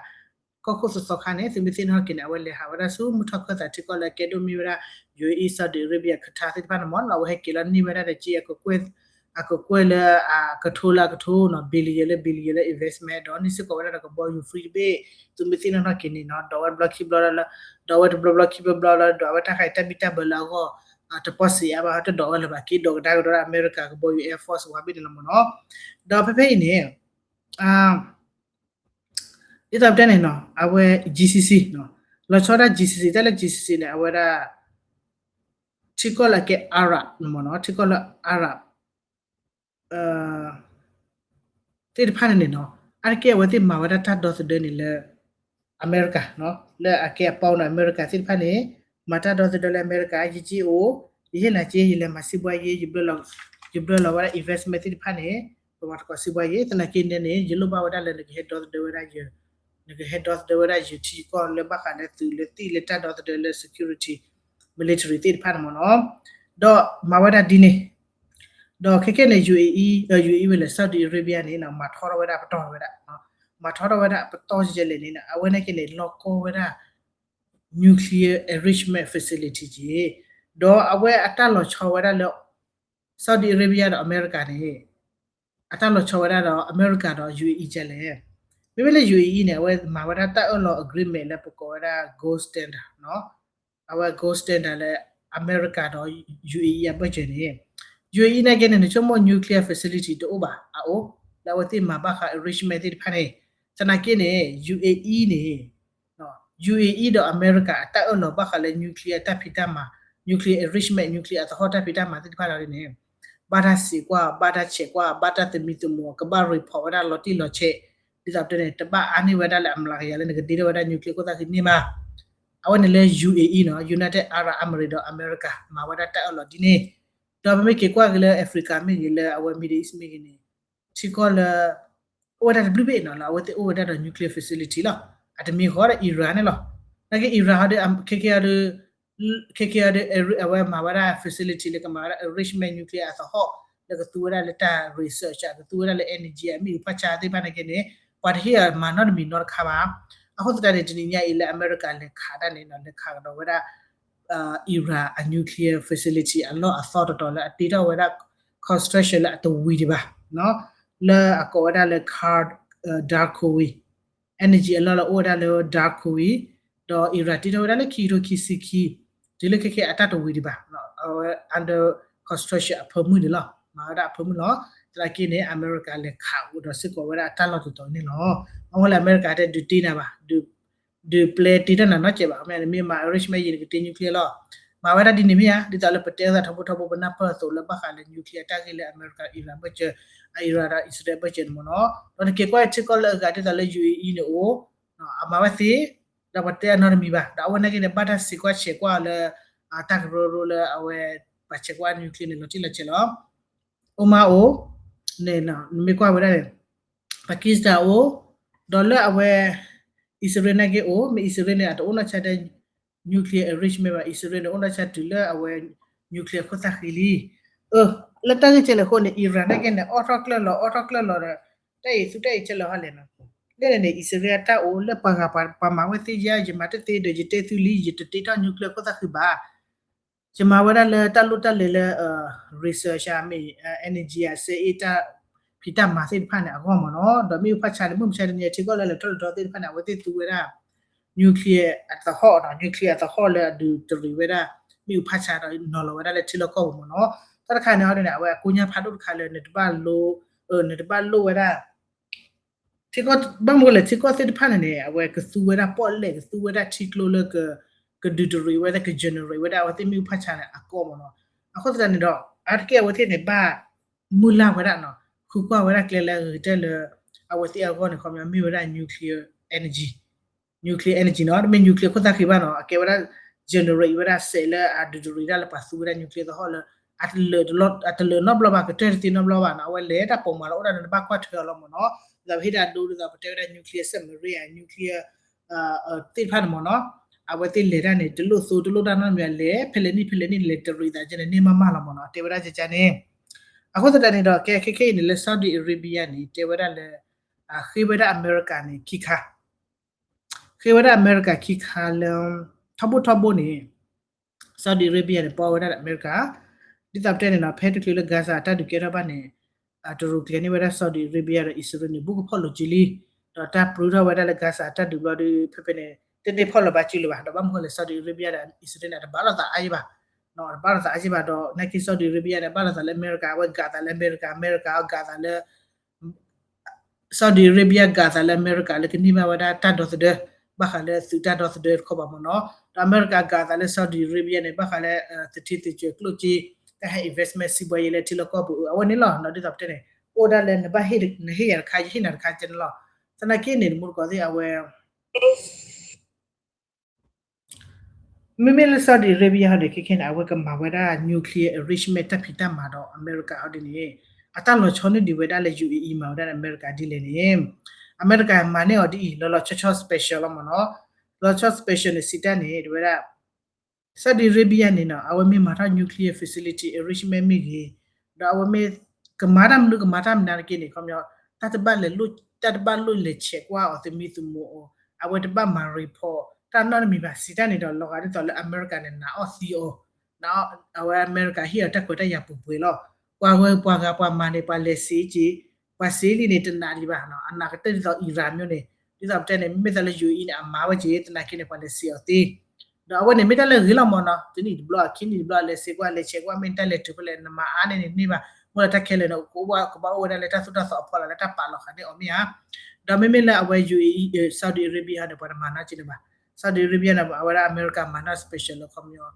ကီၢ်ခိၣ်သီသီခါန့ၣ် သုမ့ၢ်သ့ၣ်နီၣ်ထီၣ်က့ၤန့ၣ် အဝဲလဲၤဟးဝဲဒၣ်ဆူမုၢ်ထီၣ်ခၢၣ်သးထံကီၢ်လၢအကဲဒိၣ်မ့ၢ်ဝဲဒၣ် ယူၣ်အ့အံ Saudi Arabia Qatar သ့ၣ်တဖၣ်န့ၣ်မ့ၢ်နီၤ, အဝဲဟဲက့ၤလီၤန့ၢ်ဝဲဒၣ်ဒီးက့ အကကွဲၢ်လၢအကထိလၢအကထိနီၤ billion လၢ billion လၢ investment ဒီးန့ၢ်စ့ၢ်ကီးဝဲဒၣ်ဒီးကဘီယူၤ free တဘ့ၣ်, သုမ့ၢ်သ့ၣ်နီၣ်ထီၣ်က့ၤန့ၣ်နီၤ ဒိးဝဲတဘျီခံဘျီလၢ ဒိးဝဲတဘျီဘျီခံဘျီဘျီလၢ ဒိးဝဲတၢ်ခါအံၤတၢ်ဘံၣ်တၢ်ဘၢလၢအဂီၢ် တပီၢ်စံးအါဘၣ် တဒိးဝဲလၢၤဘၣ် က့ဒိးကဒါကဒီးလၢအမဲရကၤကဘီယူၤ Air Force ဝဲဘ့ၣ်န့ၣ်လီၤမ့ၢ်နီၤ, ဒီးဖဲဖဲအံၤန့ၣ် ဒ်သိးပတဲန့ၣ်နီၤ အဝဲ GCC နီၤ, လီၤဆီဒၣ် GCC တၢ်လၢ GCC န့ၣ် အဝဲဒၣ် ထံကီၢ်လၢအကဲ Arab န့ၣ်မ့ၢ်နီၤ, ထံကီၢ်လၢ Arab သ့ၣ်တဖၣ်န့ၣ်န့ၣ်နီၤ, အါတက့ၢ်အဝဲသ့ၣ်မၤဝဲဒၣ်တၢ်ဒီသဒၢန့ၣ်လၢ အမဲရကၤနီၤ, လၢအကဲအပီနီၤ အမဲရကၤသ့ၣ်တဖၣ်န့ၣ် မၤတၢ်ဒီသဒၢလၢအမဲရကၤ ယက့အိၣ် ယဟ့ၣ်လၤက့ ယလဲၤမၤစံးဘှါယ့ ယဘျၢလီၤဝဲဒၣ် investment သ့ၣ်တဖၣ်န့ၣ် ပမၤသကိးစံးဘှါယ့ သနာ်က့န့ၣ်န့ၣ် ယလိၣ်ဘၣ်ဝဲဒၣ်လၢနကဟဲဒီသဒၢဝဲဒၣ်ယ နကဟဲဒီသဒၢဝဲဒၣ်ယထံကီၢ်လၢဘၣ်ဃးလၢသုးလၢသ့ၣ်လၢတၢ်ဒီသဒၢလၢ security, military သ့ၣ်တဖၣ်န့ၣ်မ့ၢ်နီၤ, ဒီးမၤဝဲဒၣ်ဒ်န့ၣ်, ဒီးခဲကဲန့ၣ် ယူၣ်အ့အံ ယူၣ်အ့အံ ဝဲလၢ Saudi Arabia န့ၣ် မၤထီထီၣ်ဝဲဒၣ်ပတီၢ်ဝဲဒၣ်, မၤထီထီၣ်ဝဲဒၣ်ပတီၢ်ယဲလဲၣ်န့ၣ် အဝဲန့ၣ်က့န့ၣ် လီၢ်ကီဝဲဒၣ် nuclear enrichment facility က့, ဒီးအဝဲအတၢ်လီၤဆီဝဲဒၣ်လၢ Saudi Arabia ဒီးအမဲရကၤန့ၣ် အတၢ်လီၤဆီဝဲဒၣ်ဒီးအမဲရကၤဒီး ယူၣ်အ့အံ ကဲလဲၣ်. မ့မ့ၢ်လၢ ယူၣ်အ့အံ န့ၣ် အဝဲမၤဝဲဒၣ်တၢ်အၢၣ်လီၤ agreement လၢပကိးဝဲဒၣ် gold standard နီၤ, အဝဲ gold standard လၢအမဲရကၤဒီး ယူၣ်အ့အံ အဘၢၣ်စၢၤန့ၣ်, ယူၣ်အ့အံ န့ၣ်က့န့ၣ် နဆိကမိၣ် nuclear facility တအိၣ်ဘၣ် အအိၣ်, လၢအဝဲသ့ၣ်မၤဘၣ်ဃး enrichment သ့ၣ်တဖၣ်န့ၣ်, သနာ်က့န့ၣ် ယူၣ်အ့အံ န့ၣ် ယူၣ်အ့အံ ဒီးအမဲရကၤအတၢ်အၢၣ်လီၤဘၣ်ဃးလၢ nuclear တၢ်ဖံးတၢ်မၤ, nuclear enrichment, nuclear အသဟီၣ်တၢ်ဖံးတၢ်မၤသ့ၣ်တဖၣ်လီၤန့ၣ် ဘၣ်တၢ်စံးကွၢ်, ဘၣ်တၢ်ဆဲးကွၢ်, ဘၣ်တၢ်သမံသမိး, ကဘၣ် report ဝဲဒၣ်လီၤတံၢ်လီၤဆဲး, ဒ်သိးပတဲန့ၣ် တဘၣ်အါန့ၢ်ဝဲဒၣ်လၢအမျးကယၤလၢနကတ့ထီၣ်ဝဲဒၣ် nuclear ခိၣ်သၣ်ဃံန့ၢ်ဘၣ်. အဝဲန့ၣ်လၢ ယူၣ်အ့အံ နီၤ, United Arab Emirates ဒီးအမဲရကၤ မၤဝဲဒၣ်တၢ်အၢၣ်လီၤဒ်န့ၣ်, ဒီးပမ့ၢ်က့ၤကွၢ်က့ၤလၢ Africa မ့ၢ်ဂ့ၤ လၢအဝဲ Middle East မ့ၢ်ဂ့ၤန့ၣ် ထံကီၢ်လၢ အိၣ်ဝဲဒၣ်တဘျုးဘ့ၣ်နီၤ လၢအဝဲသ့ၣ်အိၣ်ဝဲဒၣ်ဒီး nuclear facility လီၤ. အတမံၤဃီဒီး Iran န့ၣ်လီၤ. နာ်က့ Iran ဟီဒီး ခဲကဲအီၤဒီး ခဲကဲအီၤဒီး အဝဲမၤဝဲဒၣ် facility လၢကမၤဝဲဒၣ် enrichment nuclear အသဟီၣ် လၢကသူဝဲဒၣ်လၢတၢ် research ကသူဝဲဒၣ်လၢ energy အမ့ၢ်ဂ့ၤ ဖၣ်ဆါသ့ၣ်တဖၣ်န့ၣ်က့န့ၣ် ပှၤတဟ့ၣ်အီၤမၤနီတမံၤနီတခါဘၣ်. အဃိသတးန့ၣ် တနံၤညါအံၤလၢအမဲရကၤလဲၤခးဒၣ်န့ၣ် လဲၤခးကဒီးဝဲဒၣ် Iran အ nuclear facility အလီၢ်အသီတတီၤလၢအတ့ထီၣ်ဝဲဒၣ် construction လၢအတဝံၤဒံးဘၣ် လၢအကိးဝဲဒၣ်လၢ Dark, Dark Corey energy အလီၢ်လၢအိၣ်ဝဲဒၣ်လၢ Dark Corey ဒီး Iran တ့ထီၣ်ဝဲဒၣ်လၢခံကထိခံဆံခံ တုၤလၢခဲကဲအတၢ်တဝံၤဒံးဘၣ် အဝဲ under construction အဖၢမုၢ်န့ၣ်လီၤ. မၤဝဲဒၣ်အဖၢမုၢ်လီၤ. သနာ်က့န့ၣ် အမဲရကၤလဲၤခးအိၣ်ဒီးစ့ၢ်ကီးဝဲဒၣ်အတၢ်လီၢ်တတီၤန့ၣ်လီၤ. အဝဲလၢအမဲရကၤတဲဒုးတ့နၤဘၣ် ဒုးပျဲတ့ထီၣ်နၤနီတစဲးဘၣ်. မ့ၢ်နမ့ၢ်မၤ enrichment ယံာ် နကတ့ nuclear လီၤ. မၤဝဲဒၣ်ဒ်န့ၣ်မ့ၢ်ဧါ. ဒ်သိးလၢပတဲအသးထီဘိထီဘိ ပနၢ်ပၢၢ်အသိးလၢဘၣ်ဃးလၢ nuclear တၢ်ဂ့ၢ်လၢအမဲရကၤ Iran ဘၢၣ်စၢၤ, Iran ဒီး Israel ဘၢၣ်စၢၤန့ၣ်မ့ၢ်နီၤ. ဒီးနက့ၤကွၢ်ထံကီၢ်လၢအဂၤဒ်သိးလၢ ယူၣ်အ့အံ န့ၣ်အိၣ်, အမၤဝဲသ့, ဒီးပတဲအနီတမံၤဘၣ်. ဒီးအဝဲနာ်က့န့ၣ် ဘၣ်တၢ်စံးကွၢ်ဆဲးကွၢ်အီၤလၢ တၢ်ကရၢကရိလၢအဝဲ ပှၤဆဲးကွၢ် nuclear န့ၣ် လီၤတံၢ်လီၤဆဲးလီၤ. Oman အိၣ်, နမ့ၢ်ကွၢ်ဝဲဒၣ်န့ၣ် Pakistan အိၣ်, ဒီးလၢအဝဲ Israel နာ်က့အိၣ်, မ့ၢ် Israel န့ၣ် အတအိၣ်နီၢ်ဆါဒဲ nuclear enrichment ဘၣ်, Israel န့ၣ် အိၣ်နီၢ်ဆါတုၤလၢအဝဲ nuclear ခိၣ်သၣ်ဃံလံ. လၢတၢ်ဂ့ၢ်ကဲလဲၣ်အဃိန့ၣ် Iran နာ်က့န့ၣ် အီၣ်ထီၣ်ကျၢၢ်လီၤ အီၣ်ထီၣ်ကျၢၢ်လီၤဒီး တၢ်အံၤသူတၢ်အံၤကဲလၢာ်ဟီလဲၣ်နီၤ. လၢန့ၣ်န့ၣ် Israel အတၢ်အိၣ်လၢပှၤဂၤပှၤမၤဝဲသ့ယါ ယမၤတသ့ဒီး ယတဲသုလံ ယတတ့ထီၣ် nuclear ခိၣ်သၣ်ဃံဘၣ်. ယမၤဝဲဒၣ်လၢတၢ်လိၣ်တၢ်လဲၤလၢ research မ့ၢ် energy အစဲအ့ၣ်တၢ်ဖံးတၢ်မၤသ့ၣ်တဖၣ်န့ၣ် အဂီၢ်မ့ၢ်နီၤ. ဒီးမ့ၢ်ဖၣ်ဆါန့ၣ် မုၢ်မဆါတနံၤထံကီၢ်လၢလဲၤထီၣ်လဲၤထီသ့ၣ်တဖၣ်န့ၣ် အဝဲသ့ၣ်သူဝဲဒၣ် nuclear အသဟီၣ်နီၤ, nuclear အသဟီၣ်လၢအဒုးတရံးဝဲဒၣ် မ့ၣ်အူဖးဆးဒီးနီၤလီၤဝဲဒၣ်လၢထံလီၢ်ကီၢ်ပူၤမ့ၢ်နီၤ. တၢ်တခါန့ၣ်ဟီဒ်န့ၣ် အဝဲအကိညါဖးဒိၣ်တခါလၢနတဘၣ်လိၣ် နတဘၣ်လိၣ်ဝဲဒၣ် ဘၣ်မနုၤလဲၣ်ထံကီၢ်သ့ၣ်တဖၣ်န့ၣ်န့ၣ် အဝဲကသူဝဲဒၣ်ပီၣ်လဲၣ် ကသူဝဲဒၣ်ထံကျိလၢ ကဒုးတရံးဝဲဒၣ် က generate ဝဲဒၣ်အဝဲသ့ၣ်မ့ၣ်အူဖးဆးန့ၣ်အကီၢ်မ့ၢ်နီၤ. အဃိသတးန့ၣ်ဒီး အါတက့ၢ်အဝဲသ့ၣ်န့ၣ် ဘၣ်မုၢ်လၢ်ဝဲဒၣ်နီၤ ဃုကွၢ်ဝဲဒၣ်ကျဲလၢအဂ့ၤကတၢၢ်လၢ အဝဲသ့ၣ်အဂီၢ်န့ၣ် ခီပညီမ့ၢ်ဝဲဒၣ် nuclear energy, nuclear energy နီၤ တမ့ၢ် nuclear ခိၣ်သၣ်ဃံဘၣ်နီၤ အကဲဝဲဒၣ် generate ဝဲဒၣ်စဲးလၢအဒုးတရံးဒၣ်လၢပှၤသူဝဲဒၣ် nuclear သဟီၣ်လၢ အတလၢာ်နီတဘျီဘၣ် ကတၢၢ်တသ့နီတဘျီဘၣ်နီၤ အဝဲလဲၤတၢ်ပိာ်မၤလီၤအိၣ်ဒၣ်န့ၣ် နဘၣ်ကွၢ်ထွဲအီၤလီၤမ့ၢ်နီၤ. ဒ်သိးပဟ့ၣ်တၢ်ဒိဒ်သိးပတဲဝဲဒၣ် nuclear submarine ဧါ nuclear သ့ၣ်တဖၣ်န့ၣ်မ့ၢ်နီၤ အဝဲသ့ၣ်လဲၤတၢ်န့ၣ် တလိၣ်သိတလိၣ်တၢ်နီတမံၤ လဲၤဖဲလဲၣ်နံၣ်ဖဲလဲၣ်နံၣ်လဲၤတရံးသးကဲန့ၣ် န့ၢ်မးမးလီၤမ့ၢ်နီၤ တဲဝဲဒၣ်ကကန့ၣ်. အဃိသတးန့ၣ်ဒီး ကဲခဲခဲအံၤန့ၣ်လၢ Saudi Arabia န့ၣ် တဲဝဲဒၣ်လၢ ဃ့ဝဲဒၣ်အမဲရကၤန့ၣ်ခံခါ ဃ့ဝဲဒၣ်အမဲရကၤခံခါလၢ ထီဘိထီဘိန့ၣ် Saudi Arabia န့ၣ် ပီဝဲဒၣ်အမဲရကၤ ဒ်သိးပတဲန့ၣ်နီၤ ဖဲတချုးလၢ Gaza အတၢ်ဒုးကဲထီၣ်ဘၣ်န့ၣ် တရူးကျဲၤန့ၢ်ဝဲဒၣ် Saudi Arabia ဒီးအံၣ်စရ့လးန့ၣ် ဘူးကဖီၣ်လိာ်က့ၤလံ ဒီးတၢ်ပြူထီၣ်ဝဲဒၣ်လၢ Gaza အတၢ်ဒုးဘျီဒီး ဖဲဖဲန့ၣ် တန့ၢ်ဖီၣ်လၢၤဘၣ်စုလၢၤဘၣ် ဒီးဘၣ်မနုၤလဲၣ် Saudi Arabia ဒီးအံၣ်စရ့လးန့ၣ် တဘၣ်လိာ်သးအါယံၤဘၣ် တဘၣ်လိာ်သးအါယံၤဘၣ်ဒီး နာ်က့ Saudi Arabia န့ၣ် ဘၣ်လိာ်သးလၢအမဲရကၤ အဝဲဂာ်သးလၢအမဲရကၤ အမဲရကၤအဂာ်သးလၢ Saudi Arabia ဂာ်သးလၢအမဲရကၤလၢကန့ၢ်ဘၣ်ဝဲဒၣ်တၢ်ဒီသဒၢ ဘၣ်ဃးလၢသုးတၢ်ဒီသဒၢတခီဘၣ်မ့ၢ်နီၤ. ဒီးအမဲရကၤဂာ်သးလၢ Saudi Arabia န့ၣ် ဘၣ်ဃးလၢ သထံသစၢၤကျိၣ်စ့ တၢ်ဟဲ investment စံးဘှီယဲလၢထံလီၢ်ကီၢ်ပူၤ အဝဲန့ၣ်လီၤ. ဒ်သိးပတဲန့ၣ် အိၣ်ဒၣ်လၢနဘၣ်ဟ့ၣ်နဟ့ၣ်ယၤတခါ ယဟ့ၣ်နၤတခါကဲန့ၣ်လီၤ. သနာ်က့န့ၣ် တမူတကိးသ့ၣ် အဝဲ မ့မ့ၢ်လၢ Saudi Arabia ဟီန့ၣ် ခဲခဲန့ၣ် အဝဲကမၤဝဲဒၣ် nuclear enrichment တၢ်ဖံးတၢ်မၤဒီးအမဲရကၤဟီဒ်န့ၣ် အတၢ်လီၤဆီန့ၢ်ဒံးဝဲဒၣ်လၢ ယူၣ်အ့အံ မၤဝဲဒၣ်လၢအမဲရကၤဒ်လဲၣ်န့ၣ် အမဲရကၤမၤန့ၢ်အီၤဒ်အံၤ လီၤလီၤဆီဆီ special လီၤမ့ၢ်နီၤ. လီၤဆီ special န့ၣ် စံးတၢ်န့ၣ် တဝဲဒၣ် Saudi Arabia န့ၣ်နီၤ အဝဲမ့ၢ်မၤထီၣ် nuclear facility enrichment မ့ၢ်ဂ့ၤ ဒီးအဝဲမ့ၢ်ကမၤတၢ်မနုၤကမၤတၢ်မနုၤတက့ၢ်န့ၣ် ခီပညီ တၢ်တဘၣ်လဲၤ တၢ်တဘၣ်လိၣ်လဲၤဆဲးကွၢ်အီၤသမံသမိးအီၤ အဝဲတဘၣ်မၤ report တၢ်နီတမံၤဘၣ် စံးတၢ်န့ၣ်ဒီး လီၤဂာ်ဒ်သိးလၢအမဲရကၤန့ၣ် နာ်အီၣ်သံအီၤ အဝဲအမဲရကၤဟ့ၣ်အီၤတၢ်ခွဲးတၢ်ယာ်ပှဲၤပှဲၤလီၤ. ပှၤဂၤပှၤဂၤပှၤမၤန့ၣ် ပှၤလဲၤစ့က့ၤ ပှၤစ့လံန့ၣ် တနာ်ဒံးဘၣ်နီၤ အနာ်ကတၢၢ်ဒ်သိး Iran မျိုးန့ၣ် ဒ်သိးပတဲန့ၣ် မ့ၢ်သးလၢ ယူၣ်အံ န့ၣ် အမၤဝဲက့ၤ သနာ်က့န့ၣ် ပှၤလဲၤစ့အီၤသ့ ဒီးအဝဲန့ၣ်မ့ၢ်တၢ်လၢအဂ့ၤလီၤမ့ၢ်နီၤ တနံၣ်တဘျီ ခံနံၣ်တဘျီ လဲၤစ့ကွၢ် လဲၤဆဲးကွၢ် မ့ၢ်တၢ်လဲၤတုၤဖဲလဲၣ် နမၤအါန့ၢ်န့ၣ်န့ၢ်ဘၣ် မ့ၢ်လၢတၢ်ခဲလၢာ်န့ၣ် ကဘၣ်အိၣ်ဝဲဒၣ်လၢတၢ်သိၣ်တၢ်သီအဖီလာ်လၢတၢ်ပာ်လီၤဃာ်န့ၢ်အီၤမ့ၢ်ဧါ. ဒီးမ့မ့ၢ်လၢအဝဲ ယူၣ်အံ Saudi Arabia ဟီန့ၣ် ပှၤတမၤနီတစဲးန့ၣ်ဘၣ်. Saudi Arabia န့ၣ် အဝဲဒၣ်အမဲရကၤမၤနီၢ် special လၢခီပညီ တ့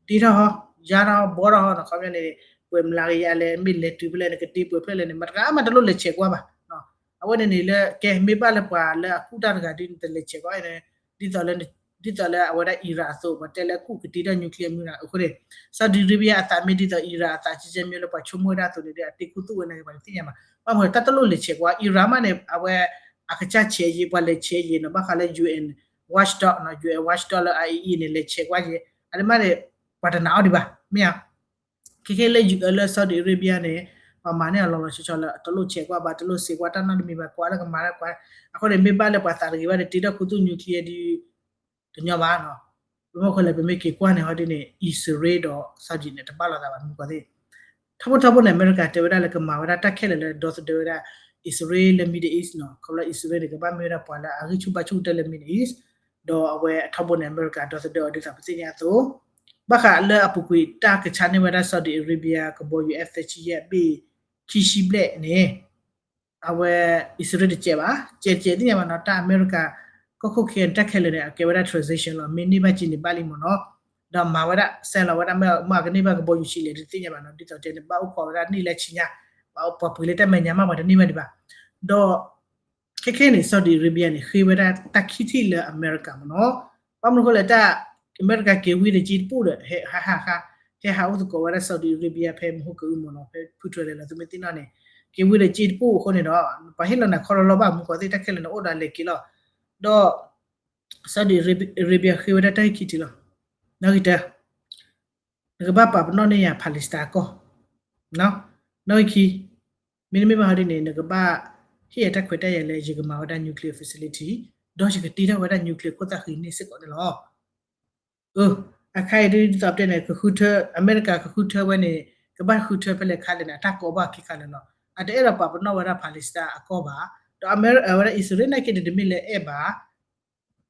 ထီၣ်ဟီ ယါထီၣ်ဘီထီၣ်ဟီနီၤ ခီပညီန့ၣ် ပှဲၤမလၤကယၤလဲၣ် မ့ၢ်လဲၤတုၤဖဲလဲၣ် နကတ့ပှဲၤဖဲလဲၣ်န့ၣ် မတဂၤမးတလိၣ်လဲၤဆဲးကွၢ်ဘၣ်. အဝဲန့ၣ်န့ၣ်လၢ ကဲမ့ၢ်ဘၣ်လၢပှၤလၢအကူၣ်တၢ်တဂၤဒ်န့ၣ် တလဲၤဆဲးကွၢ်န့ၣ် ဒ်သိးလၢ ဒ်သိးလၢအဝဲဒၣ် Iran အသိး ပှၤတဲလၢအကူၣ်ကတ့ထီၣ် nuclear မ့ၢ်ဂ့ၤ အဃိန့ၣ် Saudi Arabia အသးမ့ၢ်ဒ်သိး Iran အသးကဲကဲမ့ၢ်လၢပှၤဆိကမိၣ်ဝဲဒၣ်အသိးန့ၣ်ဒီး အတ့ခူသူၣ်ဝဲန့ၣ် ပှၤတသ့ၣ်ညါဘၣ်. ဘၣ်မနုၤတၢ်တလိၣ်လဲၤဆဲးကွၢ် Iran မးန့ၣ် အဝဲ အကစၢ်ဆဲးယံၤ ပှၤလဲၤဆဲးယံၤနီၤ ဘၣ်ဃးလၢ UN watchdog နီၤ UN watchdog လၢ IAEA န့ၣ် လဲၤဆဲးကွၢ်ယံၤ အန့ၣ်မးန့ၣ် ပှၤတနာ်အီၤဒံးဘၣ် မ့ၢ်ဧါ. ခဲခဲလၢ လၢ Saudi Arabia န့ၣ် ပှၤမၤန့ၢ်အလီၢ်လီၤဆီဆီလၢ တလိၣ်ဆဲးကွၢ်ဘၣ် တလိၣ်စ့းကွၢ်တၢ်နီတမံၤဘၣ် ကွၢ်လၢကမၤတၢ်ကွၢ် အဃိန့ၣ် မ့ၢ်ဘၣ်လၢပှၤသးတဂ့ၤဘၣ်န့ၣ် တ့ထီၣ်ခူသူၣ် nuclear ဒ် တညီဘၣ်နီၤ. ပမ့ၢ်ခီလဲၣ် ပမ့ၢ်က့ၤကွၢ်န့ၣ် ဟီဒ်န့ၣ် အံၣ်စရ့လးဒီး Saudi န့ၣ် တဘၣ်လိာ်သးဘၣ် မ့ၢ်ကွၢ်သ့ၣ် ထီဘိထီဘိန့ၣ် အမဲရကၤတဲဝဲဒၣ်လၢကမၤဝဲဒၣ်တၢ်ခဲလၢာ်လၢဒီသဒၢဝဲဒၣ် အံၣ်စရ့လးလၢ Middle East နီၤ ခီဖျိအံၣ်စရ့လးန့ၣ် ကဘၣ်မ့ၢ်ဝဲဒၣ်ပှၤလၢအဂံၢ်ဆူၣ်ဘါဆူၣ်ကတၢၢ်လၢ Middle East ဒီးအဝဲအထီဘိန့ၣ် အမဲရကၤဒီသဒၢအီၤဒ်သိးပသ့ၣ်ညါအသိး ဘၣ်ဃးလၢအပူၤကွံာ်တၢ်ကဆါန့ၢ်ဝဲဒၣ် Saudi Arabia ကဘီယူၤ F thirty-five ဘ့ၣ်ခံဆံဘျဲၣ်န့ၣ် အဝဲ အံၣ်စရ့လးတစဲးဘၣ် စဲးတစဲးသ့ၣ်ညါဘၣ်နီၤ တၢ်အမဲရကၤ ကီၢ်ခိၣ်ခံဂၤန့ၣ် တၢ်ခဲလၢာ်န့ၣ် အကဲဝဲဒၣ် transition လီၤ မ့ၢ်န့ၢ်ဘၣ်က့ၤန့ၣ်ဘၣ်လံမ့ၢ်နီၤ ဒီးမၤဝဲဒၣ် စဲးလီၤဝဲဒၣ် မ့ၢ်အကန့ၢ်ဘၣ်ကဘီယူၤဆံးလဲၣ်တသ့ၣ်ညါဘၣ်နီၤ ဒ်သိးတဲန့ၣ် ဘၣ်အိၣ်ခိးဝဲဒၣ်န့ၣ်လၢဆံညါ ပှၤပှ့ၤလၢတၢ်မဲာ်ညါမး ပှၤတန့ၢ်ဘၣ်ဒံးဘၣ် ဒီး ခဲခဲန့ၣ် Saudi Arabia န့ၣ် ဃ့ဝဲဒၣ်တၢ်ခံထံၣ်လၢအမဲရကၤမ့ၢ်နီၤ ဘၣ်မနုၤအဃိလဲၣ် တၢ်အမဲရကၤက့ၤဝံၤဒီးက့ၤတပူၤဒီး ဟဲဟးခါ ဟဲဟးအိၣ်သကိးဝဲဒၣ် Saudi Arabia ဖဲမဟိကအုမ့ၢ်နီၤ ဖဲဖုထြဲၤလဲၣ်လီၤ သုမ့ၢ်သ့ၣ်နီၣ်န့ၣ် က့ၤဝံၤဒီးက့ၤတပူၤအဃိန့ၣ်ဒီး ပှၤဟ့ၣ်လီၤနၤခီလီၤလီၤဘၣ် မူကီၢ်သ့ၣ်တၢ်ခဲလၢာ်န့ၣ် အိၣ်ဒီးလဲၤက့ၤလီၤ ဒီး Saudi Arabia ဃ့ဝဲဒၣ်တၢ်ခံထံၣ်လီၤ နီၣ်ဂံၢ်တၢ နကဘၣ်ပာ်ပနီၣ်န့ၢ်ယၤ Palestine အကီၢ် နီၣ်ဂံၢ်ခံ မ့တမ့ၢ်ဘၣ်ဟီဒ်န့ၣ် နကဘၣ်ဟ့ၣ်ယၤတၢ်ခွဲးတၢ်ယာ်လၢယကမၤဝဲဒၣ် nuclear facility ဒီးယကတ့ထီၣ်ဝဲဒၣ် nuclear ခိၣ်သၣ်ဃံန့ၣ်စ့ၢ်ကီးန့ၣ်လီၤ. အခါအံၤဒ်သိးပတဲန့ၣ် ကဃုထၢ အမဲရကၤကဃုထၢဝဲန့ၣ် ကဘၣ်ဃုထၢဖဲလဲၣ်ခါလဲၣ်န့ၣ် အတၢ်ကိးဘၣ်ခံခါလၢာ်လီၤ. အတအဲၣ်ဒိးပာ်ပနီၣ်ဝဲဒၣ် Palestine အကီၢ်ဘၣ်, ဒီးအဝဲဒၣ်အံၣ်စရ့လးနာ်က့န့ၣ် တမ့ၢ်လၢအဲၣ်ဘၣ်,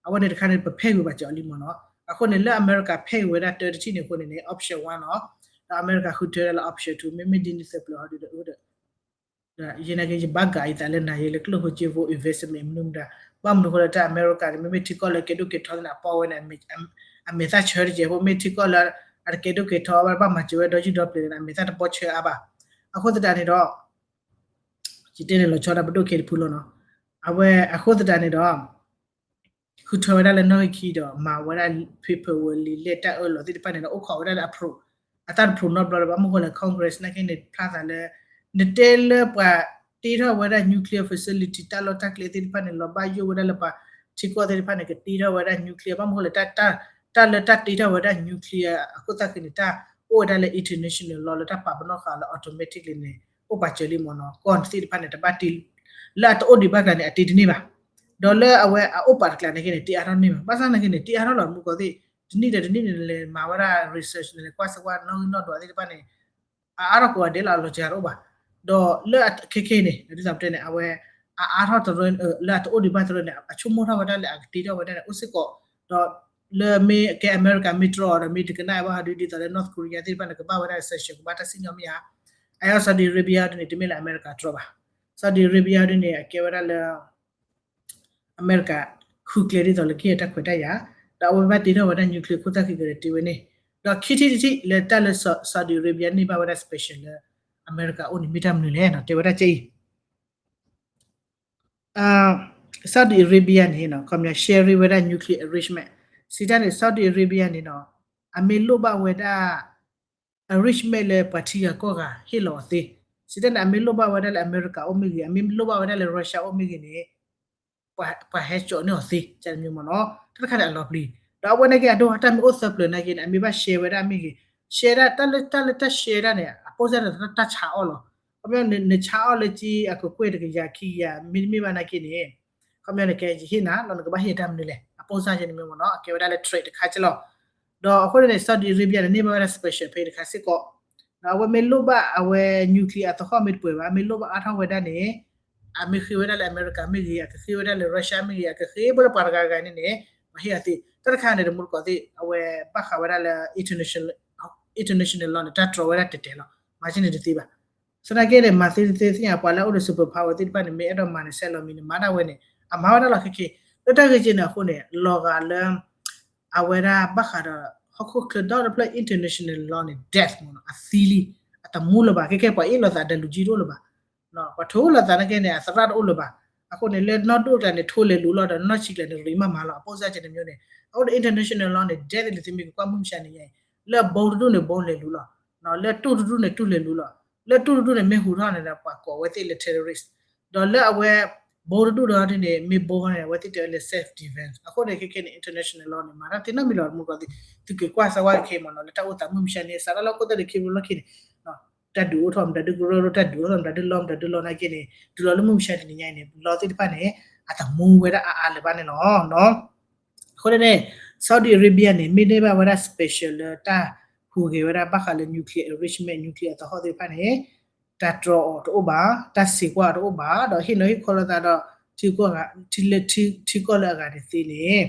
အဝဲန့ၣ်တခါန့ၣ် ပဖဲဂုၤဘၣ်စၢၤအီၤလံမ့ၢ်နီၤ. အဃိန့ၣ်လၢအမဲရကၤဖဲးဝဲဒၣ်တၢတထံၣ်န့ၣ်အဃိန့ၣ်န့ၣ် option one လီၤ. ဒီးအမဲရကၤဃုထၢဝဲဒၣ်လၢ option two မ့မ့ၢ်ဒ်န့ၣ်သၢပျၢၤအီၤဒီး ဒီးယနာ်က့ ယဘၣ်ကးအံၤသးလၢနၤယဲလၢကျိၣ်ဖိစ့ဖိ investment မနုၤမတၤ, ဘၣ်မနုၤအဃိလၢတၢ်အမဲရကၤန့ၣ် မ့မ့ၢ်ထံကီၢ်လၢကဲဒိၣ်ကဲထီသနာ်က့ အပီဝဲန့ၣ် အမဲာ်သၣ်ဆၢတကဲးဖိ မ့ၢ်ထံကီၢ်လၢအတကဲဒိၣ်ကဲထီဘၣ် ဘၣ်မၤစၢၤဝဲဒီးယုၢ်ဒီပျဲၤန့ၣ် အမဲာ်သၣ်တပီၢ်ဆၢအါဘၣ်. အဃိသတးန့ၣ်ဒီး ယတဲန့ၣ်လီၤဆီဒၣ်ပဒိၣ်ခဲတဖုလီၤနီၤ. အဝဲအဃိသတးန့ၣ်ဒီး ဃုထၢဝဲဒၣ်လၢနီၣ်ဂံၢ်ခံဒီး မၤဝဲဒၣ် paperwork လံာ်လဲၢ်တၢ်အၢၣ်လီၤသ့ၣ်တဖၣ်န့ၣ်ဒီး အိၣ်ခိးဝဲဒၣ်လၢအ pro အတၢ်တ pro နီတဘျီလၢၤဘၣ်. မ့ၢ်ဃိလၢ Congress နာ်က့န့ၣ် ဖျါသးလၢ နတဲလၢပှၤတ့ထီၣ်ဝဲဒၣ် nuclear facility တၢ်လီၢ်တၢ်ကျဲသ့ၣ်တဖၣ်န့ၣ် လီၤဘၣ်ယိၣ်ဝဲဒၣ်လၢပှၤထံကီၢ်သ့ၣ်တဖၣ်န့ၣ် ကတ့ထီၣ်ဝဲဒၣ် nuclear ဘၣ်မ့ၢ်ဃိလၢ တၢ်လၢတၢ်တ့ထီၣ်ဝဲဒၣ် nuclear အခိၣ်သၣ်ဃံန့ၣ် တၢ်အိၣ်ဝဲဒၣ်လၢ international law လၢတၢ်ပာ်ပနီၣ်ဃာ်လၢ automatically န့ၣ် အိၣ်ပာ်စၢၤလံမ့ၢ်နီၤ. ကီၢ်သ့ၣ်တဖၣ်န့ၣ် တဘၣ်တ့ လၢအတအိၣ်ဒံးဘၣ်ကျါန့ၣ် အတ့တန့ၢ်ဘၣ်. ဒီးလၢအဝဲအအိၣ်ပာ်တကျါန့ၣ်က့န့ၣ် တ့အါထီၣ်န့ၢ်ဘၣ်. ဘၣ်ဆၣ်နာ်က့န့ၣ် တ့အါထီၣ်လီၤ မူကီၢ်သ့ၣ် တနံၣ်ဒီးတနံၣ်န့ၣ် လဲၤမၤဝဲဒၣ် research န့ၣ် လဲၤကွၢ်စၢၤကွၢ်နီၣ်ဂံၢ်နီၣ်ဒွးသ့ၣ်တဖၣ်န့ၣ် အအါထီၣ်ကိးဂၤဒဲးလီၤ အလီၤစှၤတအိၣ်ဘၣ်. ဒီးလၢခဲခဲန့ၣ် ဒ်သိးပတဲန့ၣ် အဝဲ အအါထီၣ်တရၢ လၢအတအိၣ်ဒံးဘၣ်တရၢန့ၣ် အဆိကမိၣ်ထီၣ်ဝဲဒၣ်လၢအကတ့ထီၣ်ဝဲဒၣ်န့ၣ် အိၣ်စ့ၢ်ကီး. ဒီးလၢမ့ၢ်ကဲအမဲရကၤမ့ၢ်တြီအီၤဒီး မ့ၢ်တကနၣ်ဘၣ်ဟီဒ်သိးလၢ North Korea သ့ၣ်တဖၣ်န့ၣ် ကဘၣ်ဝဲဒၣ် sanction ကဘၣ်တၢ်စံၣ်ညီၣ်မ့ၢ်ဧါ. အအံၤ Saudi Arabia ဒ်န့ၣ် တမ့ၢ်လၢအမဲရကၤတြီဘၣ်. Saudi Arabia ဒ်န့ၣ် အကဲဝဲဒၣ်လၢ အမဲရကၤ ဃုကျဲဒ်သိးလၢကဟ့ၣ်တၢ်ခွဲးတၢ်ယာ်, ဒီးအဝဲဘၣ်တ့ထီၣ်ဝဲဒၣ် nuclear ခိၣ်သၣ်ဃံကဒီးတ့ဝဲန့ၣ်, ဒီးခံထံၣ်တထံၣ်လၢတၢ်လၢ Saudi Arabia န့ၢ်ဘၣ်ဝဲဒၣ် special လၢအမဲရကၤအိၣ်န့ၣ် မ့ၢ်တၢ်မနုၤလဲၣ်နီၤ, တဲဝဲဒၣ်ကဲအံၤ Saudi Arabia န့ၣ်နီၤ ခီပညီ share ဝဲဒၣ် nuclear enrichment, စံးတၢ်န့ၣ် Saudi Arabia န့ၣ်နီၤ အမ့ၢ်လိၣ်ဘၣ်ဝဲဒၣ် enrichment လၢပှၤထံဂၤကီၢ်ဂၤဟ့ၣ်လီၤအီၤသ့, စံးတၢ်န့ၣ် အမ့ၢ်လိၣ်ဘၣ်ဝဲဒၣ်လၢအမဲရကၤအိၣ်မ့ၢ်ဂ့ၤ, အမ့ၢ်လိၣ်ဘၣ်ဝဲဒၣ်လၢ Russia အိၣ်မ့ၢ်ဂ့ၤန့ၣ် ပှၤဟဲကၠီန့ၢ်အီၤသ့ ကန့ၣ်မ့ၢ်နီၤ, တၢ်တခါန့ၣ်အလီၤပျံၤ, ဒီးအဝဲနာ်က့အဒိ တၢ်မ့ၢ်အိၣ်သၢပျၢၤနာ်က့န့ၣ် အမ့ၢ်ဘၣ် share ဝဲဒၣ်မ့ၢ်ဂ့ၤ, share ဒၣ်တၢ်လၢ တၢ်လၢတၢ် share ဒၣ်န့ၣ် အပိၢ်စၢ်န့ၣ် တၢ်ဆါအီၣ်လီၤ, ခီပညီန့ၣ် နဆါအီၣ်လၢက့အကကွဲၢ်တကယၤခံကယၤ မ့တမ့ၢ်ဘၣ်နာ်က့န့ၣ် ခီပညီန့ၣ် ကဲယဟ့ၣ်နၤ ဒီးနကဘၣ်ဟ့ၣ်တၢ်မနုၤလဲၣ် အပိၢ်စၢ်ကန့ၣ်မ့ၢ်နီၤ အကဲဝဲဒၣ်လၢ trade တခါက့လီၤ, ဒီးအဃိန့ၣ် Saudi Arabia န့ၣ် န့ၢ်ဘၣ်ဝဲဒၣ် special pay တခါစ့ၢ်ကီး အဝဲမ့ၢ်လိၣ်ဘၣ်အဝဲ nuclear အသဟီၣ်မ့ၢ်တပှဲၤဘၣ် မ့ၢ်လိၣ်ဘၣ်အါထီၣ်ဝဲဒၣ်န့ၣ် အမ့ၢ်ဃ့ဝဲဒၣ်လၢအမဲရကၤမ့ၢ်ဂ့ၤ အကဃ့ဝဲဒၣ်လၢ Russia မ့ၢ်ဂ့ၤ အကဃ့ဘၣ်လၢပှၤတဂၤဂၤန့ၣ်န့ၣ် ပှၤဟ့ၣ်အီၤသ့, တၢ်တခါန့ၣ် တမူတကိးသ့ၣ် အဝဲဘၣ်ဃးဝဲဒၣ်လၢ international law န့ၣ် တၢ်တြီဝဲဒၣ်တဲာ်တဲာ်လီၤ, မၤက့န့ၣ်တသ့ဘၣ်. သနာ်က့န့ၣ် မၤသ့တသ့သ့ၣ်ညါ ပှၤလၢအအိၣ်ဒီး superpower သ့ၣ်တဖၣ်န့ၣ် မ့ၢ်အဲၣ်ဒိးမၤန့ၣ် ဆဲးလီၤမံၤန့ၣ် မၤဒၣ်ဝဲန့ၣ် အမၤဝဲဒၣ်လီၤခဲခဲ, လၢတၢ်ဂ့ၢ်က့န့ၣ်အဃိန့ၣ် လီၤဂာ်လၢ အဝဲဒၣ်ဘၣ်ဃးဒီး ဟီၣ်ခိၣ်ချၢဒီတဖျၢၣ် international law န့ၣ် death မ့ၢ်နီၤ အသံလံ, အတမူလၢၤဘၣ်, ခဲခဲပှၤအ့ၣ်လိာ်သးဒီးလူၤကံတအိၣ်လၢၤဘၣ်, ပှၤထိလိာ်သးနာ်က့န့ၣ် အသရၣ်တအိၣ်လၢၤဘၣ်, အဃိန့ၣ် လၢနီၢ်ဒိၣ်ကျါန့ၣ် ထိလဲၤလူၤလီၤဒီး နီၢ်ဆံးကျါန့ၣ် ရံမးမၤလီၤ အပိၢ်စၢ်ကန့ၣ်မ့ၢ်န့ၣ်, အဃိဒီး international law န့ၣ် death လံသုမ့ၢ်ကကွၢ်မုၢ်မဆါန့ၣ်ညါအံၤ, လၢ bomb တဒူၣ်န့ၣ် bomb လဲၤလူၤလီၤ, လၢတူၢ်တဒူၣ်န့ၣ် တူၢ်လဲၤလူၤလီၤ, လၢတူၢ်တဒူၣ်န့ၣ် မ့ၢ်ဟူးထီၣ်န့ၣ်ဒီး ပှၤကိးဝဲသ့ၣ်လၢ terrorist, ဒီးလၢအဝဲ bomb တဒူၣ်ဒီးဒ်န့ၣ် မ့ၢ် bomb န့ၣ် အဝဲသ့ၣ်တဲဝဲလၢ self defense, အဃိန့ၣ် ခဲခဲန့ၣ် international law န့ၣ် မၤတၢ်သ့နီတမံၤလီၤ တမူတကိးသ့ၣ်, သုက့ၤကွၢ်စၢၤဝဲခဲအံၤမ့ၢ်နီၤ လၢတၢ်အိၣ်သးမုၢ်မဆါန့ၣ် စးထီၣ်လၢခိၣ်သၢဒုးခံဘျီလီၢ်ခံန့ၣ် တၢ်ဒုးအိၣ်ထီၣ်မတၤဒုကရၢကရိ တၢ်ဒုးအိၣ်ထီၣ်မတၤဒုလီမတၤဒုလီနာ်က့န့ၣ် တုၤလီၤလၢမုၢ်မဆါတနံၤညါအံၤန့ၣ် law သ့ၣ်တဖၣ်န့ၣ် အတမူဝဲဒၣ်အါအါလၢၤဘၣ်န့ၣ်လီၤ. အဃိန့ၣ်န့ၣ် Saudi Arabia န့ၣ် မ့ၢ်န့ၢ်ဘၣ်ဝဲဒၣ် special လၢတၢ်ဟူးဂဲၤဝဲဒၣ်ဘၣ်ဃးလၢ nuclear enrichment nuclear အသဟီၣ်သ့ၣ်တဖၣ်န့ၣ် တၢ်တြီအီၤတအိၣ်ဘၣ်, တၢ်စံးကွၢ်အီၤတအိၣ်ဘၣ်, ဒီးဟ့ၣ်နီၤဟ့ၣ်ခီလိာ်သးဒီး ထံကီၢ်လၢအဂၤတသ့န့ၣ် တၢ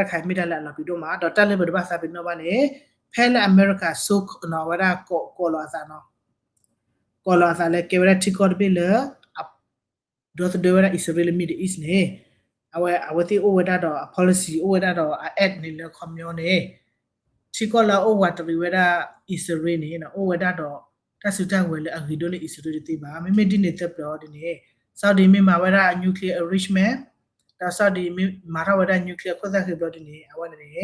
်တခါမ့ၢ်တၢ်လၢအလီၤပျံၤဒိၣ်မး, ဒီးတၢ်လၢပတဘၣ်သးပ့ၤနီၣ်ဘၣ်န့ၣ် ဖဲလၢအမဲရကၤ ဆိနီၤဝဲဒၣ်ကိးလီၤအသးနီၤ, ကိးလီၤအသးလၢကဲဝဲဒၣ်ထံကီၢ်တဘ့ၣ်လၢ ဒီသဒၢဝဲဒၣ်အံၣ်စရ့လးလၢ Middle East န့ၣ် အဝဲ အဝဲသ့ၣ်အိၣ်ဝဲဒၣ်ဒီးအ policy အိၣ်ဝဲဒၣ်ဒီးအ act န့ၣ်လၢခီပညီန့ၣ် ထံကီၢ်လၢအအိၣ်ဝးတရံးဝဲဒၣ်အံၣ်စရ့လးန့ၣ် အိၣ်ဝဲဒၣ်ဒီး တၢ်စုတၢ်ဝဲၤလၢအဂ့ၤဒိၣ်လၢအံၣ်စရ့လးတသ့ဘၣ်. မ့မ့ၢ်ဒ်န့ၣ်သၢပျၢၤအီၤဒ်န့ၣ် Saudi မ့ၢ်မၤဝဲဒၣ် nuclear enrichment ဒီး Saudi မ့ၢ်မၤထီၣ်ဝဲဒၣ် nuclear ခိၣ်သၣ်ဃံဘျီဒ်န့ၣ် အဝဲန့ၣ်န့ၣ်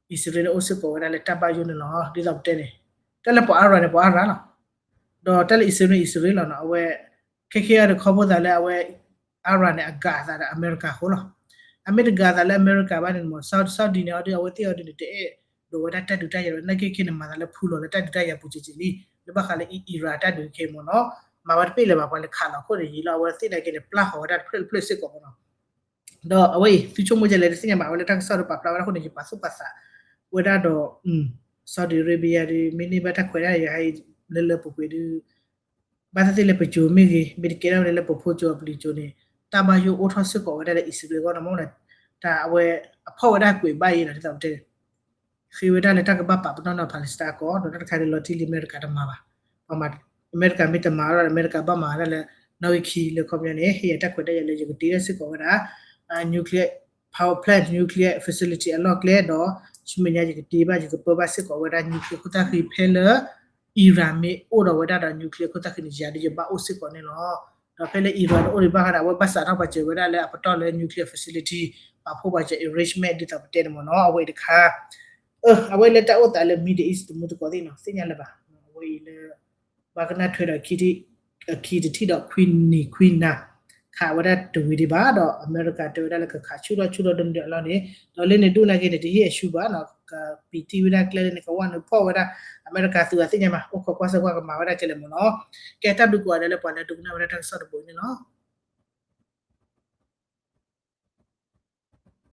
အံၣ်စရ့လးန့ၣ်အိၣ်စ့ၢ်ကီးဝဲဒၣ်လၢတၢ်ဘၣ်ယိၣ်န့ၣ်လီၤ. ဒ်သိးပတဲန့ၣ် တၢ်လၢပှၤအါရၤန့ၣ် ပှၤအါရၤလီၤ. ဒီးတၢ်လၢအံၣ်စရ့လးန့ၣ် အံၣ်စရ့လးလီၤနီၤ. အဝဲ ခဲခဲအံၤဒီးခီဖျိသးလၢအဝဲ အါရၤန့ၣ် အဂၤအသးဒီးအမဲရကၤအဃိလီၤ. အမ့ၢ်တဂၤအသးလၢအမဲရကၤဘၣ်န့ၣ်မ့ၢ် Saudi န့ၣ်အီၤဒီး အဝဲသ့ၣ်အီၤဒ်န့ၣ် တအဲၣ်ဒိးဝဲဒၣ်တၢ်ဒုးတၢ်ယၤဘၣ်. နာ်က့ခဲန့ၣ် မၤသးလၢဖူလီၤလၢတၢ်ဒုးတၢ်ယၤပူၤက့ၤက့ၤလံ. လၢဘၣ်ဃးလၢ Iran တၢ်ဒုးခဲအံၤမ့ၢ်နီၤ မၤဝဲတပ့ၢ်လၢၤဘၣ် ပှၤလဲၤခးလီၤအခိၣ်န့ၣ် ယံာ်လီၤ အဝဲသ့ၣ်နာ်က့န့ၣ် ပျၢ်ဃီၤဝဲဒၣ်တဖျၢၣ်တဖျၢၣ်စ့ၢ်ကီးမ့ၢ်နီၤ. ဒီးအဝဲအံၤ သုဆိကမိၣ်ကလဲၣ်တသ့ၣ်ညါဘၣ် အဝဲလၢတၢ်ကစီၣ်ဒီးပာ်ဖျါဝဲဒၣ်အဃိန့ၣ် ယပာ်သူၣ်ပာ်သးဝဲဒၣ်ဒီး Saudi Arabia ဒ် မ့ၢ်န့ၢ်ဘၣ်တၢ်ခွဲးတၢ်ယာ်အံၤ လၢလၢပှဲၤပှဲၤဒ် ဘၣ်သ့ၣ်သ့ၣ်လၢပစိၤမ့ၢ်ဂ့ၤ မ့ၢ်တကဲထီၣ်ဝဲဒၣ်လၢပဖိစိၤအပျံၤစိၤန့ၣ် တၢ်ဘၣ်ယိၣ်အိၣ်ထီၣ်စ့ၢ်ကီးဝဲဒၣ်လၢအံၣ်စရ့လးအဂီၢ်န့ၣ်မ့ၢ် တၢ်အဝဲအဖီၣ်ဝဲဒၣ်ကွံာ်ဘၣ်အံၤလီၤ ဒ်သိးပတဲ ဃ့ဝဲဒၣ်လၢတၢ်ကဘၣ်ပာ်ပနီၣ်န့ၢ် Palestine အကီၢ် ဒီးတၢ်တခါန့ၣ် လီၤတံၢ်လံအမဲရကၤတမၤဘၣ်. ပှၤမၤ အမဲရကၤမ့ၢ်တမၤဒီး အမဲရကၤဘၣ်မၤဒၣ်လၢ နီၣ်ဂံၢ်ခံလၢခီပညီန့ၣ် ဟ့ၣ်ယၤတၢ်ခွဲးတၢ်ယာ်လၢ ယကတ့ထီၣ်စ့ၢ်ကီးဝဲဒၣ် nuclear power plant, nuclear facility အလီၢ်ကျဲဒီး ဆူမဲာ်ညါယကတ့ဘၣ် ယကပၢဘၣ်စ့ၢ်ကီးဝဲဒၣ် nuclear ခိၣ်သၣ်ဃံဖဲလၢ Iran မ့ၢ်အိၣ်ဒီးဝဲဒၣ်ဒီး nuclear ခိၣ်သၣ်ဃံန့ၣ် ယၤဒီးယဘၣ်အိၣ်စ့ၢ်ကီးန့ၣ်လီၤ. ဒီးဖဲလၢ Iran တအိၣ်ဒံးဘၣ်ဃးဒီး အဝဲဘၣ်စးထီၣ်ပာ်စၢၤဝဲဒၣ်လၢအပတီၢ်လၢ nuclear facility ပာ်ဖှိၣ်ပာ်စၢၤ enrichment ဒ်သိးပတဲန့ၣ်မ့ၢ်နီၤ အဝဲအံၤတခါ အဝဲလၢတၢ်အိၣ်သးလၢ Middle East တမူတကိးသ့ၣ်နီၤ သ့ၣ်ညါလၢၤဘၣ်. အဝဲအံၤလၢ ဘၣ်ကနၣ်ထွဲဒီး ခံတထံၣ်ဒီးခွံနံၤခွံနၤ ခးဝဲဒၣ်တဝံၤဒံးဘၣ်ဒီး အမဲရကၤတဲဝဲဒၣ်လၢကခးဆူၣ်ထီၣ်ဆူၣ်ထီၣ်ဒိၣ်န့ၢ်အလီၢ်န့ၣ် ဒီးလၢန့ၣ်ဒိၣ်နာ်က့န့ၣ် တဟ့ၣ်အဆူၣ်ဘၣ်နီၤ ကပံာ်တံၢ်ဝဲဒၣ်ကျဲလၢန့ၣ် ကဝၢ်နုာ်ဖီၣ်ဝဲဒၣ် အမဲရကၤသုးအသ့ၣ်ညါမး အိၣ်ခိးကွၢ်စၢၤကွၢ်ကမၤဝဲဒၣ်ကဲလဲၣ်မ့ၢ်နီၤ. ကဲတၢ်ဘျုးကိးဂၤဒဲးလၢပှၤလၢဒိကနၣ်ဝဲဒၣ်တၢ်ကစီၣ်တဘိန့ၣ်လီၤ.